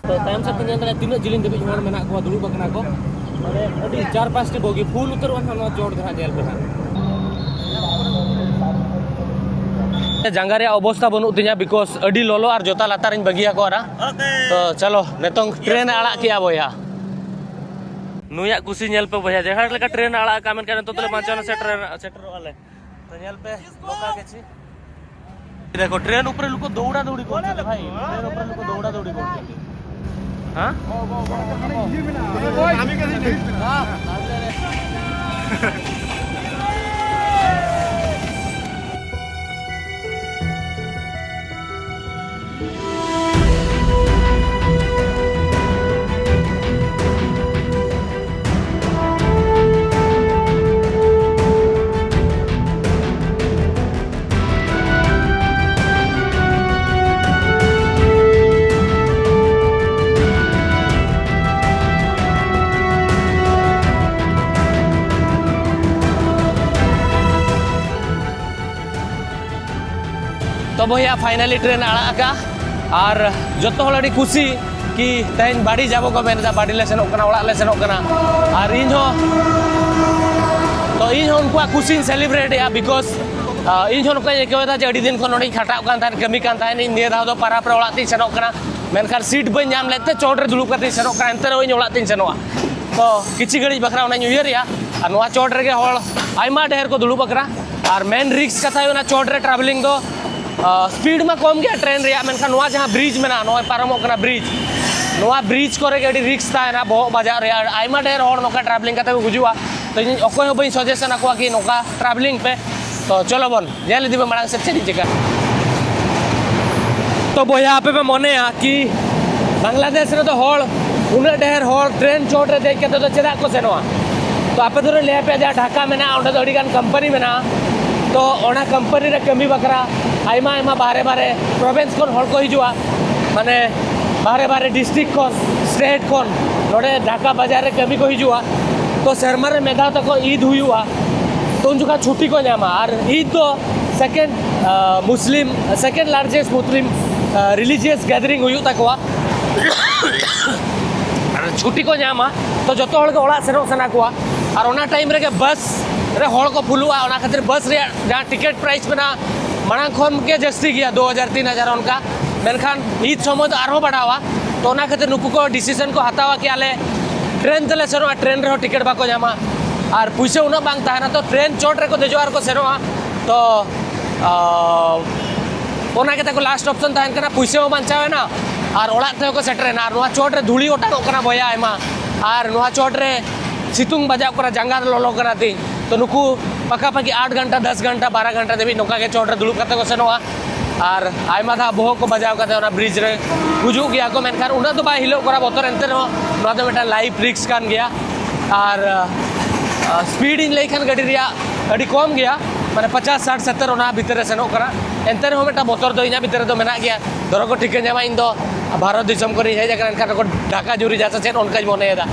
ᱛᱚ, ᱛᱟᱭᱚᱢ ᱥᱮᱫ ᱯᱮ ᱧᱮᱞ ᱫᱟᱲᱮᱭᱟᱜᱼᱟ ᱛᱤᱱᱟᱹᱜ ᱡᱤᱞᱤᱧ ᱫᱷᱟᱹᱵᱤᱡ ᱦᱚᱲ ᱢᱮᱱᱟᱜ ᱠᱚᱣᱟ, ᱫᱩᱲᱩᱵ ᱟᱠᱟᱱᱟ ᱠᱚ᱾ ᱢᱟᱱᱮ ᱟᱹᱰᱤ ᱪᱟᱨ ᱯᱟᱸᱪᱴᱤ ᱵᱚᱜᱤ ᱯᱷᱩᱞ ᱩᱛᱟᱹᱨᱚᱜᱼᱟ ᱱᱟᱦᱟᱜ ᱱᱚᱣᱟ ᱪᱚᱴ ᱫᱚ ᱦᱟᱸᱜ, ᱧᱮᱞ ᱯᱮ ᱦᱟᱸᱜ᱾ ᱡᱟᱸᱜᱟ ᱨᱮᱭᱟᱜ ᱚᱵᱚᱥᱛᱷᱟ ᱵᱟᱹᱱᱩᱜ ᱛᱤᱧᱟ, because ᱟᱹᱰᱤ ᱞᱚᱞᱚ ᱟᱨ ᱡᱚᱛᱟ ᱞᱟᱛᱟᱨ ᱨᱤᱧ ᱵᱟᱹᱜᱤᱭᱟᱠᱚ ᱟᱨᱟ᱾ ᱛᱚ ᱪᱚᱞᱚ, ᱱᱤᱛᱚᱝ ᱴᱨᱮᱱ ᱮ ᱟᱲᱟᱜ ᱠᱮᱜᱼᱟ ᱵᱚᱭᱦᱟ᱾ ᱱᱩᱭᱟᱜ ᱠᱩᱥᱤ ᱧᱮᱞ ᱯᱮ ᱵᱚᱭᱦᱟ, ᱡᱟᱦᱟᱸ ᱞᱮᱠᱟ ᱴᱨᱮᱱ ᱮ ᱟᱲᱟᱜ ᱠᱟᱜᱼᱟ, ᱢᱮᱱᱠᱷᱟᱱ ᱱᱤᱛᱚᱜ ᱫᱚᱞᱮ ᱵᱟᱧᱪᱟᱣ ᱮᱱᱟ, ᱥᱮᱴᱮᱨ, ᱥᱮᱴᱮᱨᱚᱜ ᱟᱞᱮ᱾ ᱛᱚ ᱧᱮᱞ ᱯᱮ, ᱱᱚᱝᱠᱟ ᱜᱮ ᱪᱮᱫ? ᱫᱮᱠᱷᱳ, ᱴᱨᱮᱱ ᱩᱯᱨᱮ ᱞᱩᱠᱳ ᱫᱳᱣᱲᱟ ᱫᱳᱣᱲᱤ ᱠᱚᱨᱛᱮ ᱛᱷᱮ ᱵᱷᱟᱭ, ᱴᱨᱮᱱ ᱩᱯᱨᱮ ᱞᱩᱠᱳ ᱫᱳᱣᱲᱟ ᱫᱳᱣᱲᱤ ᱠᱚᱨᱛᱮ ᱛᱷᱮ᱾ ᱦᱮᱸ? ᱛᱚ ᱵᱚᱭᱦᱟ, finally ᱴᱨᱮᱱ ᱟᱲᱟᱜ ᱟᱠᱟᱫᱼᱟ ᱟᱨ ᱡᱚᱛᱚ ᱦᱚᱲ ᱟᱹᱰᱤ ᱠᱩᱥᱤ ᱠᱤ ᱛᱮᱦᱮᱧ ᱵᱟᱹᱲᱤ ᱡᱟᱵᱚ ᱠᱚ ᱢᱮᱱ ᱮᱫᱟ, ᱵᱟᱹᱲᱤ ᱞᱮ ᱥᱮᱱᱚᱜ ᱠᱟᱱᱟ, ᱚᱲᱟᱜ ᱞᱮ ᱥᱮᱱᱚᱜ ᱠᱟᱱᱟ᱾ ᱟᱨ ᱤᱧ ᱦᱚᱸ ᱛᱚ ᱤᱧ ᱦᱚᱸ ᱩᱱᱠᱩᱣᱟᱜ ᱠᱩᱥᱤᱧ ᱥᱮᱞᱤᱵᱨᱮᱴ ᱮᱫᱼᱟ, ᱵᱤᱠᱚᱡᱽ ᱤᱧ ᱦᱚᱸ ᱱᱚᱝᱠᱟᱧ ᱟᱹᱭᱠᱟᱹᱣ ᱮᱫᱟ ᱡᱮ ᱟᱹᱰᱤ ᱫᱤᱱ ᱠᱷᱚᱱ ᱱᱚᱰᱮᱧ ᱠᱷᱟᱴᱟᱜ ᱠᱟᱱ ᱛᱟᱦᱮᱸᱱ, ᱠᱟᱹᱢᱤ ᱠᱟᱱ ᱛᱟᱦᱮᱸᱱᱤᱧ, ᱱᱤᱭᱟᱹ ᱫᱷᱟᱣ ᱫᱚ ᱯᱟᱨᱟᱵᱽ ᱨᱮ ᱚᱲᱟᱜ ᱛᱤᱧ ᱥᱮᱱᱚᱜ ᱠᱟᱱᱟ, ᱢᱮᱱᱠᱷᱟᱱ ᱥᱤᱴ ᱵᱟᱹᱧ ᱧᱟᱢ ᱞᱮᱫ ᱛᱮ ᱪᱚᱴ ᱨᱮ ᱫᱩᱲᱩᱵ ᱠᱟᱛᱮᱧ ᱥᱮᱱᱚᱜ ᱠᱟᱱᱟ, ᱮᱱᱛᱮ ᱨᱮᱦᱚᱸ ᱤᱧ ᱚᱲᱟᱜ ᱛᱤᱧ ᱥᱮᱱᱚᱜᱼᱟ᱾ ᱛᱚ ᱠᱤᱪᱷᱤ ᱜᱷᱟᱹᱲᱤᱡ ᱵᱟᱠᱷᱨᱟ ᱚᱱᱟᱧ ᱩᱭᱦᱟᱹᱨᱮᱜᱼᱟ᱾ ᱟᱨ ᱱᱚᱣᱟ ᱪᱚᱴ ᱨᱮᱜᱮ ᱦᱚᱲ ᱟᱭᱢᱟ ᱰᱷᱮᱨ ᱠᱚ ᱫᱩᱲᱩᱵ ᱟᱠᱟᱱᱟ᱾ ᱟᱨ ᱢᱮᱱ ᱨᱤᱥᱠ ᱠᱟᱛᱷᱟ ᱦᱩᱭᱩᱜ ᱠᱟᱱᱟ ᱪᱚᱴ ᱨᱮ ᱴᱨᱟᱵᱷᱮᱞᱤᱝ ᱫᱚ, ᱥᱯᱤᱰ ᱢᱟ ᱠᱚᱢ ᱜᱮᱭᱟ ᱴᱨᱮᱱ ᱨᱮᱭᱟᱜ, ᱢᱮᱱᱠᱷᱟᱱ ᱱᱚᱣᱟ ᱡᱟᱦᱟᱸ ᱵᱨᱤᱡᱽ ᱢᱮᱱᱟᱜᱼᱟ, ᱱᱚᱜᱼᱚᱭ ᱯᱟᱨᱚᱢᱚᱜ ᱠᱟᱱᱟ ᱵᱨᱤᱡᱽ, ᱱᱚᱣᱟ ᱵᱨᱤᱡᱽ ᱠᱚᱨᱮ ᱜᱮ ᱟᱹᱰᱤ ᱨᱤᱥᱠ ᱛᱟᱦᱮᱱᱟ ᱵᱚᱦᱚᱜ ᱵᱟᱡᱟᱜ ᱨᱮᱭᱟᱜ᱾ ᱟᱭᱢᱟ ᱰᱷᱮᱨ ᱦᱚᱲ ᱱᱚᱝᱠᱟ ᱴᱨᱟᱵᱷᱮᱞᱤᱝ ᱠᱟᱛᱮ ᱠᱚ ᱜᱩᱡᱩᱜᱼᱟ᱾ ᱛᱚ ᱤᱧ ᱚᱠᱚᱭ ᱦᱚᱸ ᱵᱟᱹᱧ ᱥᱟᱡᱮᱥᱚᱱ ᱟᱠᱚᱣᱟ ᱠᱤ ᱱᱚᱝᱠᱟ ᱴᱨᱟᱵᱷᱮᱞᱤᱝ ᱯᱮ᱾ ᱛᱚ ᱪᱚᱞᱚ ᱵᱚᱱ ᱧᱮᱞ ᱤᱫᱤ ᱯᱮ ᱢᱟᱲᱟᱝ ᱥᱮᱫ ᱪᱮᱫ ᱤᱧ ᱪᱤᱠᱟ᱾ ᱛᱚ ᱵᱚᱭᱦᱟ, ᱟᱯᱮ ᱯᱮ ᱢᱚᱱᱮᱭᱟ ᱠᱤ ᱵᱟᱝᱞᱟᱫᱮᱥ ᱨᱮᱫᱚ ᱦᱚᱲ, ᱩᱱᱟᱹᱜ ᱰᱷᱮᱨ ᱦᱚᱲ ᱴᱨᱮᱱ ᱪᱚᱴ ᱨᱮ ᱫᱮᱡ ᱠᱟᱛᱮ ᱫᱚ ᱪᱮᱫᱟᱜ ᱠᱚ ᱥᱮᱱᱚᱜᱼᱟ? ᱛᱚ ᱟᱯᱮ ᱫᱚᱞᱮ ᱞᱟᱹᱭ ᱟᱯᱮᱭᱟ ᱡᱟᱦᱟᱸ ᱰᱷᱟᱠᱟ ᱢᱮᱱᱟᱜᱼᱟ, ᱚᱸᱰᱮ ᱫᱚ ᱟᱹᱰᱤ ᱜᱟᱱ ᱠᱳᱢᱯᱟᱱᱤ ᱢᱮᱱᱟᱜᱼᱟ᱾ ᱛᱚ ᱚᱱᱟ ᱠᱳᱢᱯᱟᱱᱤ ᱨᱮ ᱠᱟᱹᱢᱤ ᱵᱟᱠᱷᱨᱟ ᱟᱭᱢᱟ ᱟᱭᱢᱟ ᱵᱟᱦᱨᱮ ᱵᱟᱦᱨᱮ ᱯᱨᱚᱵᱷᱤᱱᱥ ᱠᱷᱚᱱ ᱦᱚᱲ ᱠᱚ ᱦᱤᱡᱩᱜᱼᱟ, ᱢᱟᱱᱮ ᱵᱟᱦᱨᱮ ᱵᱟᱦᱨᱮ ᱰᱤᱥᱴᱨᱤᱠᱴ ᱠᱷᱚᱱ, ᱥᱴᱮᱴ ᱠᱷᱚᱱ ᱱᱚᱰᱮ ᱰᱷᱟᱠᱟ ᱵᱟᱡᱟᱨ ᱨᱮ ᱠᱟᱹᱢᱤ ᱠᱚ ᱦᱤᱡᱩᱜᱼᱟ᱾ ᱛᱚ ᱥᱮᱨᱢᱟ ᱨᱮ ᱢᱤᱫ ᱫᱷᱟᱣ ᱛᱟᱠᱚ ᱤᱫ ᱦᱩᱭᱩᱜᱼᱟ, ᱛᱚ ᱩᱱ ᱡᱚᱠᱷᱚᱱ ᱪᱷᱩᱴᱤ ᱠᱚ ᱧᱟᱢᱟ᱾ ᱟᱨ ᱤᱫ ᱫᱚ ᱥᱮᱠᱮᱱᱰ ᱢᱩᱥᱞᱤᱢ, ᱥᱮᱠᱮᱱᱰ ᱞᱟᱨᱡᱮᱥᱴ ᱢᱩᱥᱞᱤᱢ ᱨᱤᱞᱤᱡᱤᱭᱟᱥ ᱜᱮᱫᱟᱨᱤᱝ ᱦᱩᱭᱩᱜ ᱛᱟᱠᱚᱣᱟ᱾ ᱟᱨ ᱪᱷᱩᱴᱤ ᱠᱚ ᱧᱟᱢᱟ, ᱛᱚ ᱡᱚᱛᱚ ᱦᱚᱲ ᱜᱮ ᱚᱲᱟᱜ ᱥᱮᱱᱚᱜ ᱥᱟᱱᱟ ᱠᱚᱣᱟ᱾ ᱟᱨ ᱚᱱᱟ ᱴᱟᱭᱤᱢ ᱨᱮᱜᱮ ᱵᱟᱥ ᱨᱮ ᱦᱚᱲ ᱠᱚ ᱯᱷᱩᱞᱩᱜᱼᱟ, ᱚᱱᱟ ᱠᱷᱟᱹᱛᱤᱨ ᱵᱟᱥ ᱨᱮᱭᱟᱜ ᱡᱟᱦᱟᱸ ᱴᱤᱠᱤᱴ ᱯᱨᱟᱭᱤᱥ ᱢᱮᱱᱟᱜᱼᱟ, ᱢᱟᱲᱟᱝ ᱠᱷᱚᱱ ᱜᱮ ᱡᱟᱹᱥᱛᱤ ᱜᱮᱭᱟ, ᱫᱩ ᱦᱟᱡᱟᱨ ᱛᱤᱱ ᱦᱟᱡᱟᱨ ᱚᱱᱠᱟ᱾ ᱢᱮᱱᱠᱷᱟᱱ ᱤᱫ ᱥᱚᱢᱚᱭ ᱫᱚ ᱟᱨᱦᱚᱸ ᱵᱟᱲᱦᱟᱣᱟ᱾ ᱛᱚ ᱚᱱᱟ ᱠᱷᱟᱹᱛᱤᱨ ᱱᱩᱠᱩ ᱠᱚ ᱰᱤᱥᱤᱥᱚᱱ ᱠᱚ ᱦᱟᱛᱟᱣᱟ ᱠᱤ ᱟᱞᱮ ᱴᱨᱮᱱ ᱛᱮᱞᱮ ᱥᱮᱱᱚᱜᱼᱟ, ᱴᱨᱮᱱ ᱨᱮᱦᱚᱸ ᱴᱤᱠᱤᱴ ᱵᱟᱠᱚ ᱧᱟᱢᱟ᱾ ᱟᱨ ᱯᱩᱭᱥᱟᱹ ᱩᱱᱟᱹᱜ ᱵᱟᱝ ᱛᱟᱦᱮᱱᱟ, ᱛᱚ ᱴᱨᱮᱱ ᱪᱚᱴ ᱨᱮᱠᱚ ᱫᱮᱡᱚᱜᱼᱟ ᱟᱨ ᱠᱚ ᱥᱮᱱᱚᱜᱼᱟ᱾ ᱛᱚ ᱚᱱᱟ ᱜᱮ ᱛᱟᱠᱚ ᱞᱟᱥᱴ ᱚᱯᱥᱚᱱ ᱛᱟᱦᱮᱱ ᱠᱟᱱᱟ, ᱯᱩᱭᱥᱟᱹ ᱦᱚᱸ ᱵᱟᱧᱪᱟᱣ ᱮᱱᱟ ᱟᱨ ᱚᱲᱟᱜ ᱛᱮᱦᱚᱸ ᱠᱚ ᱥᱮᱴᱮᱨᱮᱱᱟ᱾ ᱟᱨ ᱱᱚᱣᱟ ᱪᱚᱴ ᱨᱮ ᱫᱷᱩᱲᱤ ᱚᱴᱟᱝᱚᱜ ᱠᱟᱱᱟ ᱵᱚᱭᱦᱟ ᱟᱭᱢᱟ, ᱟᱨ ᱱᱚᱣᱟ ᱪᱚᱴ ᱨᱮ ᱥᱤᱛᱩᱝ ᱵᱟᱡᱟᱜ ᱠᱟᱱᱟ, ᱡᱟᱸᱜᱟ ᱨᱮ ᱞᱚᱞᱚ ᱠᱟᱱᱟ ᱛᱤᱧ᱾ ᱛᱚ ᱱᱩᱠᱩ ᱯᱟᱠᱟ ᱯᱟᱠᱤ ᱟᱴ ᱜᱷᱚᱱᱴᱟ, ᱫᱚᱥ ᱜᱷᱚᱱᱴᱟ, ᱵᱟᱨᱚ ᱜᱷᱚᱱᱴᱟ ᱫᱷᱟᱹᱵᱤᱡ ᱱᱚᱝᱠᱟ ᱜᱮ ᱪᱚᱴ ᱨᱮ ᱫᱩᱲᱩᱵ ᱠᱟᱛᱮ ᱠᱚ ᱥᱮᱱᱚᱜᱼᱟ᱾ ᱟᱨ ᱟᱭᱢᱟ ᱫᱷᱟᱣ ᱵᱚᱦᱚᱜ ᱠᱚ ᱵᱟᱡᱟᱣ ᱠᱟᱛᱮ ᱚᱱᱟ ᱵᱨᱤᱡᱽ ᱨᱮ ᱜᱩᱡᱩᱜ ᱜᱮᱭᱟ ᱠᱚ, ᱢᱮᱱᱠᱷᱟᱱ ᱩᱱᱟᱹᱜ ᱫᱚ ᱵᱟᱭ ᱦᱤᱞᱟᱹᱜ ᱠᱟᱱᱟ ᱵᱚᱛᱚᱨ, ᱮᱱᱛᱮ ᱨᱮᱦᱚᱸ ᱱᱚᱣᱟ ᱫᱚ ᱢᱤᱫᱴᱟᱝ ᱞᱟᱭᱤᱯᱷ ᱨᱤᱥᱠ ᱠᱟᱱ ᱜᱮᱭᱟ᱾ ᱟᱨ ᱥᱯᱤᱰ ᱤᱧ ᱞᱟᱹᱭ ᱠᱷᱟᱱ ᱜᱟᱹᱰᱤ ᱨᱮᱭᱟᱜ ᱟᱹᱰᱤ ᱠᱚᱢ ᱜᱮᱭᱟ, ᱢᱟᱱᱮ ᱯᱚᱪᱟᱥ, ᱥᱟᱴ, ᱥᱚᱛᱛᱚᱨ ᱚᱱᱟ ᱵᱷᱤᱛᱤᱨ ᱨᱮ ᱥᱮᱱᱚᱜ ᱠᱟᱱᱟ᱾ ᱮᱱᱛᱮ ᱨᱮᱦᱚᱸ ᱢᱤᱫᱴᱟᱝ ᱵᱚᱛᱚᱨ ᱫᱚ ᱤᱧᱟᱹᱜ ᱵᱷᱤᱛᱤᱨ ᱨᱮᱫᱚ ᱢᱮᱱᱟᱜ ᱜᱮᱭᱟ᱾ ᱫᱷᱚᱨᱚ ᱠᱚ ᱴᱷᱤᱠᱟᱹ ᱧᱟᱢᱟ ᱤᱧ ᱫᱚ ᱵᱷᱟᱨᱚᱛ ᱫᱤᱥᱚᱢ ᱠᱷᱚᱱᱤᱧ ᱦᱮᱡ ᱟᱠᱟᱱᱟ, ᱮᱱᱠᱷᱟᱱ ᱠᱚ ᱰᱷᱟᱠᱟ ᱡᱩᱨᱤ ᱡᱟ ᱥᱮ ᱪᱮᱫ ᱚᱱᱠᱟᱧ ᱢᱚᱱᱮᱭᱮᱫᱟ᱾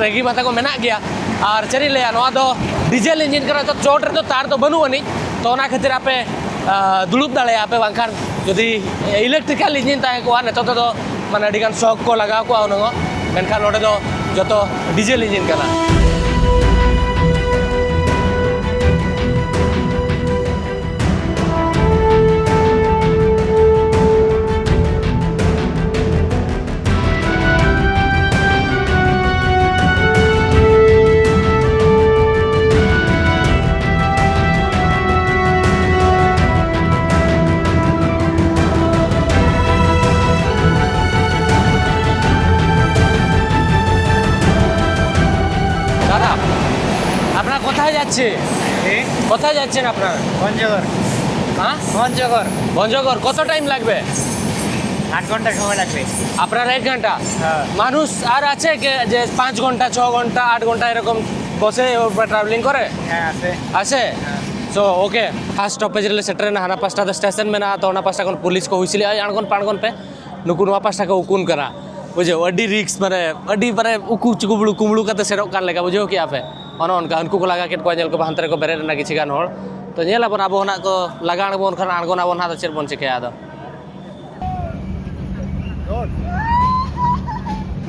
ᱨᱟᱹᱜᱤ ᱢᱟᱛᱟ ᱠᱚ ᱢᱮᱱᱟᱜ ᱜᱮᱭᱟ᱾ ᱟᱨ ᱪᱮᱫ ᱤᱧ ᱞᱟᱹᱭᱟ, ᱱᱚᱣᱟ ᱫᱚ ᱰᱤᱡᱮᱞ ᱤᱧᱡᱤᱱ ᱠᱟᱱᱟ, ᱛᱚ ᱪᱚᱴ ᱨᱮᱫᱚ ᱛᱟᱨ ᱫᱚ ᱵᱟᱹᱱᱩᱜ ᱟᱹᱱᱤᱡ᱾ ᱛᱚ ᱚᱱᱟ ᱠᱷᱟᱹᱛᱤᱨ ᱟᱯᱮ, ᱟ, ᱫᱩᱲᱩᱵ ᱫᱟᱲᱮᱭᱟᱜᱼᱟ ᱯᱮ, ᱵᱟᱝᱠᱷᱟᱱ ᱡᱩᱫᱤ ᱤᱞᱮᱠᱴᱨᱤᱠᱟᱞ ᱤᱧᱡᱤᱱ ᱛᱟᱦᱮᱸ ᱠᱚᱜᱼᱟ, ᱱᱤᱛᱚᱜ ᱛᱮᱫᱚ ᱢᱟᱱᱮ ᱟᱹᱰᱤᱜᱟᱱ ᱥᱚᱠ ᱠᱚ ᱞᱟᱜᱟᱣ ᱠᱚᱜᱼᱟ ᱦᱩᱱᱟᱹᱝ ᱚᱜ᱾ ᱢᱮᱱᱠᱷᱟᱱ ᱱᱚᱰᱮ ᱫᱚ ᱡᱚᱛᱚ ᱰᱤᱡᱮᱞ ᱤᱧᱡᱤᱱ ᱠᱟᱱᱟ᱾ যাচ্ছে। কোথায় যাচ্ছেন আপনারা? পঞ্চগড়। হ্যাঁ? পঞ্চগড়। পঞ্চগড়। কত টাইম লাগবে? আট ঘন্টা সময় লাগবে। আপনার এক ঘন্টা? হ্যাঁ। মানুষ আর আছে কে যে পাঁচ ঘন্টা, ছ ঘন্টা, আট ঘন্টা এরকম বসে ট্রাভেলিং করে? হ্যাঁ, আছে। আছে? হ্যাঁ। তো ওকে, ফার্স্ট স্টপেজ ᱨᱮᱞᱮ ᱥᱮᱴᱮᱨᱮᱱᱟ᱾ ᱦᱟᱱᱟ ᱯᱟᱥᱴᱟ ᱫᱚ ᱥᱴᱮᱥᱚᱱ ᱢᱮᱱᱟᱜᱼᱟ, ᱛᱚ ᱚᱱᱟ ᱯᱟᱥᱴᱟ ᱠᱷᱚᱱ ᱯᱩᱞᱤᱥ ᱠᱚ ᱦᱩᱭᱥᱤᱞ ᱮᱫᱟ, "ᱟᱬᱜᱚᱱ ᱯᱮ, ᱟᱬᱜᱚᱱ ᱯᱮ", ᱱᱩᱠᱩ ᱱᱚᱣᱟ ᱯᱟᱥᱴᱟ ᱠᱚ ᱩᱠᱩᱱ ᱠᱟᱱᱟ᱾ ᱵᱩᱡᱷᱟᱹᱣ, ᱟᱹᱰᱤ ᱨᱤᱠᱥ, ᱢᱟᱱᱮ ᱟᱹᱰᱤ ᱢᱟᱱᱮ ᱩᱠᱩ ᱪᱩᱠᱩᱵᱲᱩ ᱠᱩᱢᱵᱲᱩ ᱠᱟᱛᱮ ᱥᱮᱱᱚᱜ ᱠᱟᱱ ᱞᱮᱠᱟ, ᱵᱩᱡᱷᱟᱹᱣ ᱠᱮᱜᱼᱟ ᱯᱮ? ᱚᱱᱮ ᱚᱱᱠᱟ ᱩᱱᱠᱩ ᱠᱚ ᱞᱟᱜᱟ ᱠᱮᱫ ᱠᱚᱣᱟ, ᱧᱮᱞ ᱠᱚ ᱦᱟᱱᱛᱮ ᱨᱮᱠᱚ ᱵᱮᱨᱮᱫ ᱮᱱᱟ ᱠᱤᱪᱷᱩ ᱜᱟᱱ ᱦᱚᱲ᱾ ᱛᱚ ᱧᱮᱞ ᱟᱵᱚᱱ, ᱟᱵᱚ ᱦᱚᱸ ᱱᱟᱜ ᱠᱚ ᱞᱟᱜᱟ ᱟᱬᱜᱚᱱ ᱠᱷᱟᱱ ᱟᱬᱜᱚᱱ ᱟᱵᱚᱱ ᱱᱟᱜ, ᱫᱚ ᱪᱮᱫ ᱵᱚᱱ ᱪᱤᱠᱟᱹᱭᱟ ᱟᱫᱚ᱾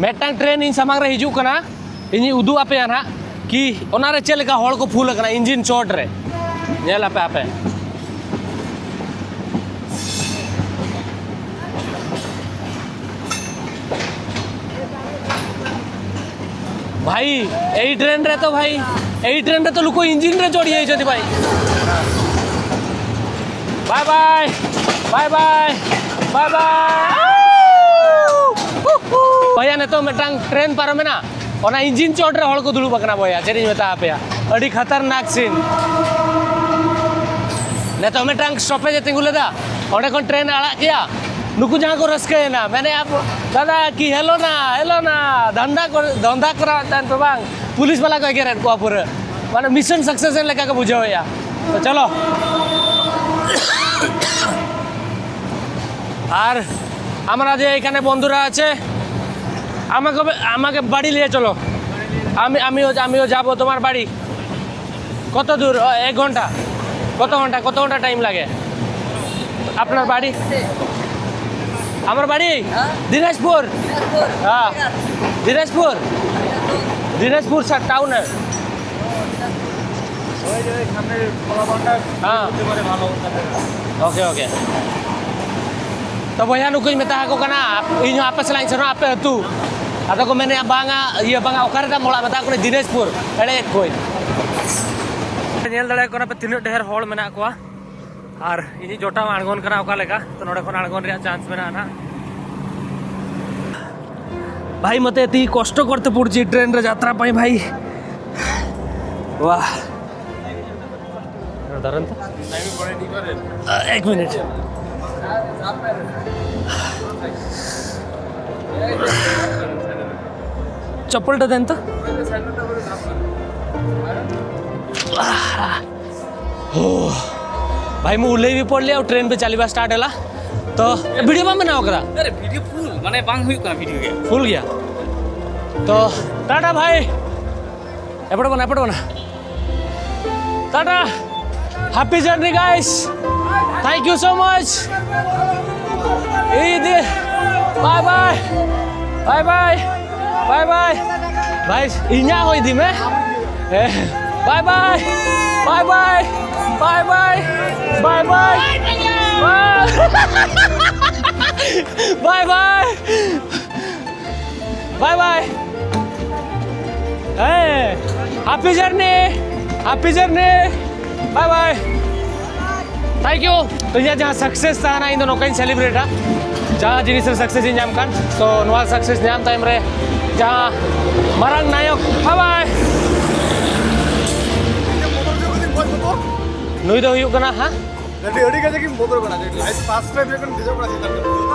ᱢᱤᱫᱴᱟᱝ ᱴᱨᱮᱱ ᱤᱧ ᱥᱟᱢᱟᱝ ᱨᱮ ᱦᱤᱡᱩᱜ ᱠᱟᱱᱟ, ᱤᱧᱤᱧ ᱩᱫᱩᱜ ᱟᱯᱮᱭᱟ ᱱᱟᱜ ᱠᱤ ᱚᱱᱟᱨᱮ ᱪᱮᱫ ᱞᱮᱠᱟ ᱦᱚᱲ ᱠᱚ ᱯᱷᱩᱞ ᱟᱠᱟᱱᱟ ᱤᱧᱡᱤᱱ ᱪᱚᱴ ᱨᱮ᱾ ᱧᱮᱞ ᱟᱯᱮ ᱟᱯᱮ᱾ ଭାଇ, ଏଇ ଟ୍ରେନରେ ତ ଭାଇ, ଏଇ ଟ୍ରେନରେ ତ ଲୋକ ଇଞ୍ଜିନରେ ଚଢ଼ି ଯାଇଛନ୍ତି ଭାଇ। Bye bye, bye bye, bye bye. ᱵᱚᱭᱦᱟ, ᱱᱤᱛᱚᱜ ᱢᱤᱫᱴᱟᱝ ᱴᱨᱮᱱ ᱯᱟᱨᱚᱢᱮᱱᱟ, ᱚᱱᱟ ᱤᱧᱡᱤᱱ ᱪᱚᱴ ᱨᱮ ᱦᱚᱲ ᱠᱚ ᱫᱩᱲᱩᱵ ᱟᱠᱟᱱᱟ ᱵᱚᱭᱦᱟ, ᱪᱮᱫ ᱤᱧ ᱢᱮᱛᱟ ᱟᱯᱮᱭᱟ, ᱟᱹᱰᱤ ᱠᱷᱟᱛᱟᱨᱱᱟᱠ ᱥᱤᱱ᱾ ᱱᱤᱛᱚᱜ ᱢᱤᱫᱴᱟᱝ ᱥᱴᱚᱯᱮᱡᱽ ᱮ ᱛᱤᱸᱜᱩ ᱞᱮᱫᱟ, ᱚᱸᱰᱮ ᱠᱷᱚᱱ ᱴᱨᱮᱱ ᱮ ᱟᱲᱟᱜ ᱠᱮᱜᱼᱟ, ᱱᱩᱠᱩ ᱡᱟᱦᱟᱸ ᱠᱚ ᱨᱟᱹᱥᱠᱟᱹᱭᱮᱱᱟ, ᱢᱮᱱᱮᱫᱼᱟ ᱠᱚ, "ᱫᱟᱫᱟ ᱠᱤ ᱦᱮᱞᱳ ᱱᱟ, ᱦᱮᱞᱳ ᱱᱟ, ᱫᱷᱟᱱᱫᱟ ᱠᱚ, ᱫᱷᱟᱱᱫᱟ ᱠᱚᱨᱟᱣᱮᱫ ᱛᱟᱦᱮᱱ ᱯᱮ ᱵᱟᱝ?" ᱯᱩᱞᱤᱥ ᱵᱟᱞᱟ ᱠᱚ ᱮᱜᱮᱨᱮᱫ ᱠᱚᱣᱟ ᱯᱩᱨᱟᱹ, ᱢᱟᱱᱮ ᱢᱤᱥᱚᱱ ᱥᱟᱠᱥᱮᱥ ᱞᱮᱠᱟ ᱠᱚ ᱵᱩᱡᱷᱟᱹᱣᱮᱫᱼᱟ᱾ তো চলো। আর আমরা যে এখানে বন্ধুরা আছে, আমাকে আমাকে বাড়ি নিয়ে চলো। আমি আমিও আমিও যাব তোমার বাড়ি। কত দূর? ও, এক ঘন্টা। কত ঘন্টা, কত ঘন্টা টাইম লাগে? আপনার বাড়ি? আমার বাড়ি? হ্যাঁ? দিনাজপুর। দিনাজপুর। হ্যাঁ। দিনাজপুর। দিনাজপুর স্যার, টাউনে। ওই যে ওই সামনের কলাবাগানটা হ্যাঁ। হতে পারে ভালো, ওখান থেকে। ওকে, ওকে। ᱛᱚ ᱵᱚᱭᱦᱟ, ᱱᱩᱠᱩᱧ ᱢᱮᱛᱟ ᱟᱠᱚ ᱠᱟᱱᱟ, ᱤᱧ ᱦᱚᱸ ᱟᱯᱮ ᱥᱟᱞᱟᱜ ᱤᱧ ᱥᱮᱱᱚᱜᱼᱟ, ᱟᱯᱮ ᱟᱹᱛᱩ᱾ ᱟᱫᱚ ᱠᱚ ᱢᱮᱱᱮᱫᱼᱟ, "ᱵᱟᱝᱟ, ᱤᱭᱟᱹ ᱵᱟᱝᱟ, ᱚᱠᱟ ᱨᱮ ᱛᱟᱢ ᱚᱲᱟᱜ?" ᱢᱮᱛᱟ ᱠᱚ ᱠᱟᱹᱱᱟᱹᱧ, "ᱫᱤᱱᱟᱡᱽᱯᱩᱨ", ᱮᱲᱮᱭᱮᱫ ᱠᱚᱣᱟᱹᱧ᱾ ᱧᱮᱞ ᱫᱟᱲᱮᱭᱟᱜ ᱠᱟᱱᱟ ᱯᱮ ᱛᱤᱱᱟᱹᱜ ᱰᱷᱮᱨ ᱦᱚᱲ ᱢᱮᱱᱟᱜ ᱠᱚᱣᱟ᱾ ᱟᱨ ᱤᱧᱤᱡ ᱡᱚᱴᱟᱣ ᱟᱬᱜᱚᱱ ᱠᱟᱱᱟ ᱚᱠᱟ ᱞᱮᱠᱟ, ᱛᱚ ᱱᱚᱰᱮ ᱠᱷᱚᱱ ᱟᱬᱜᱚᱱ ᱨᱮᱭᱟᱜ ᱪᱟᱱᱥ ᱢᱮᱱᱟᱜᱼᱟ ᱱᱟᱦᱟᱜ᱾ ଭାଇ, ମତେ ଏତିକି କଷ୍ଟ କରତେ ପଡୁଛି ଟ୍ରେନରେ ଯାତ୍ରା ପାଇଁ ଭାଇ। ୱାହ। ᱫᱟᱨᱟᱱ ᱛᱚ? ᱮᱠ ᱢᱤᱱᱤᱴ᱾ ᱪᱚᱯᱯᱚᱞ ᱴᱟ ᱫᱮᱱ ᱛᱚ᱾ ᱦᱳ᱾ ᱵᱷᱟᱭ, ᱢᱩ ᱩᱞᱮ ᱵᱤ ᱯᱚᱲ ᱞᱮᱭᱟ, ᱴᱨᱮᱱ ᱯᱮ ᱪᱟᱞᱤᱵᱟ ᱥᱴᱟᱨᱴ ᱮᱞᱟ᱾ ᱛᱚ, ᱵᱷᱤᱰᱤᱭᱳ ᱵᱟᱢ ᱵᱮᱱᱟᱣ ᱠᱟᱫᱟ? ᱟᱨᱮ, ᱵᱷᱤᱰᱤᱭᱳ ᱯᱷᱩᱞ, ᱢᱟᱱᱮ, ᱵᱟᱝ ᱦᱩᱭᱩᱜ ᱠᱟᱱᱟ ᱵᱷᱤᱰᱤᱭᱳ ᱜᱮ᱾ ᱯᱷᱩᱞ ᱜᱮᱭᱟ? ᱛᱚ, ᱴᱟᱴᱟ ᱵᱷᱟᱭ᱾ ᱮᱯᱚᱲ ᱵᱚᱱᱟ, ᱮᱯᱚᱲ ᱵᱚᱱᱟ᱾ Tata. Happy journey, guys. Thank you so much. ᱤᱫᱤ᱾ Bye bye. Bye bye. Bye bye. Bye. ᱤᱧᱟᱹᱜ ᱦᱚᱸ ᱤᱫᱤ ᱢᱮ᱾ ᱦᱮᱸ᱾ Bye bye. Bye bye. Bye bye. Bye bye. Bye bye. Bye bye. ᱦᱮᱸ, happy journey, happy journey. Bye bye. Thank you. ᱛᱚ, ᱤᱧᱟᱹᱜ ᱡᱟᱦᱟᱸ ᱥᱟᱠᱥᱮᱥ ᱛᱟᱦᱮᱱᱟ, ᱤᱧ ᱫᱚ ᱱᱚᱝᱠᱟᱧ ᱥᱮᱞᱤᱵᱨᱮᱴᱟ᱾ ᱡᱟᱦᱟᱸ ᱡᱤᱱᱤᱥ ᱨᱮ ᱥᱟᱠᱥᱮᱥ ᱤᱧ ᱧᱟᱢ ᱠᱟᱱ, ᱛᱚ, ᱱᱚᱣᱟ ᱥᱟᱠᱥᱮᱥ ᱧᱟᱢ ᱛᱟᱭᱚᱢ ᱨᱮ ᱡᱟᱦᱟᱸ ᱢᱟᱨᱟᱝ ᱱᱟᱭᱚᱠ, bye bye. ᱱᱩᱭ ᱫᱚ ᱦᱩᱭᱩᱜ ᱠᱟᱱᱟ, ᱦᱮᱸ? ᱟᱹᱰᱤ, ᱟᱹᱰᱤ ᱠᱟᱡᱟᱠ ᱤᱧ ᱵᱚᱛᱚᱨ ᱠᱟᱱᱟ, ᱡᱮ ᱞᱟᱭᱤᱯᱷ ᱯᱷᱟᱥᱴ ᱴᱟᱭᱤᱢ ᱦᱩᱭᱩᱜ ᱠᱟᱱᱟ, ᱫᱮᱡᱚᱜ ᱠᱟᱱᱟ ᱪᱮᱛᱟᱱ ᱨᱮ, ᱵᱩᱡᱷᱟᱹᱣ